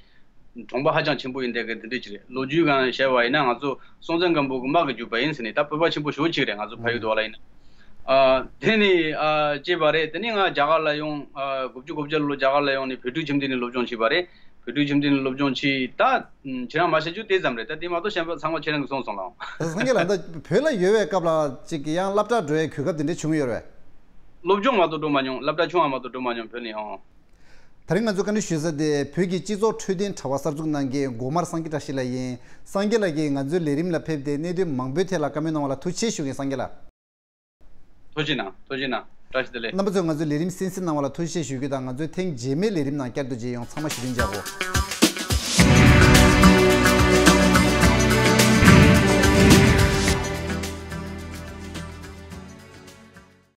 གྲོང་པ་ཧ་ཅང་ཆེན་པོ་ཡིན་བསྡད་གི་དེ་འདྲ་ཅིག་རེད། ལོ་རྒྱུས་སྒང་བཤད་པ་ཡིན་ན་ང་ཚོ་སྲོང་བཙན་སྒམ་པོ་གི་དམག་གི་རྒྱུད་པ་ཡིན་ཟེར་ནས་ད་བོད་པ་ཆེན་པོ་ཞེ་པོ་ཅིག་རེད། ང་ཚོ་ཕ་ཡུལ་དུ་བ་ལ་ཡིན་ན། ཨ་དེ་ནས་ཨ་སྐྱེས་པ་རེད། དེ་ནས་ང་རྒྱ་གར་ལ་ཡོང་། ཨ་དགུ་བཅུ་གོ་བརྒྱད་ལོ་རྒྱ་གར་ལ་ཡོང་ནས་བོད་ཕྲུག་ཁྱིམ་སྡེ་ནས་སློབ་སྦྱོང་བྱས་པ་རེད། བོད་ཕྲུག་ཁྱིམ་སྡེ་ནས་སློབ་སྦྱོང་བྱས། ད་ཁྱེད་རང་མ་བཤད་རྒྱུ་དེ་ཙམ་རེད། ད་དེ་མ་གཏོགས་གཞན་པ་ཚང་མ་ཁྱེད་རང་གིས་གསུངས་སོང་ལགས། སངས་རྒྱས་ལགས། ད་བོད་ལ་ཡོད་པའི་སྐབས་ལ་ཅིག་ཡང་སློབ་གྲྭ་འགྲོ་བའི་གོ་སྐབས་དེ་འདྲ་བྱུང་ཡོད་རེད་པས། སློབ་སྦྱོང་མ་གཏོགས་འགྲོ་མ་མྱོང་། སློབ་གྲྭ་ཆུང་བ་མ་གཏོགས་འགྲོ་མ་མྱོང་། བོད་ནས་ཨང་། ད་རིང་ང་ཚོས་བཀའ་འདྲི་ཞུ་ས་དེ་བོད་ཀྱི་སྤྱི་ཚོགས་འཕྲོད་བསྟེན་དྲ་བ་གསར་འཛུགས་གནང་མཁན་སྒོ་དམར་སངས་རྒྱས་བཀྲ་ཤིས་ལགས་ཡིན། སངས་རྒྱས་ལགས་ཀྱིས་ང་ཚོའི་ལས་རིམ་ལ་ཕེབས་ཏེ་གནད་དོན་མང་པོའི་ཐད་ལ་བཀའ་མོལ་གནང་བ་ལ་ཐུགས་རྗེ་ཆེ་ཞུ་མཁན། སངས་རྒྱས་ལགས། ཐུགས་རྗེ་གནང་། ཐུགས་རྗེ་གནང་། བཀྲ་ཤིས་བདེ་ལེགས། རྣམ་པ་ཚོས་ང་ཚོའི་ལས་རིམ་གསན་གཟིགས་གནང་བ་ལ་ཐུགས་རྗེ་ཆེ་ཞུ་རྒྱུ་དང་། ང་ཚོའི་ཐེངས་རྗེས་མའི་ལས་རིམ་ནང་བསྐྱར་དུ་མཇལ་ཡོང་། ཚང་མ་བཞུགས་གདན་འཇགས་དགོས།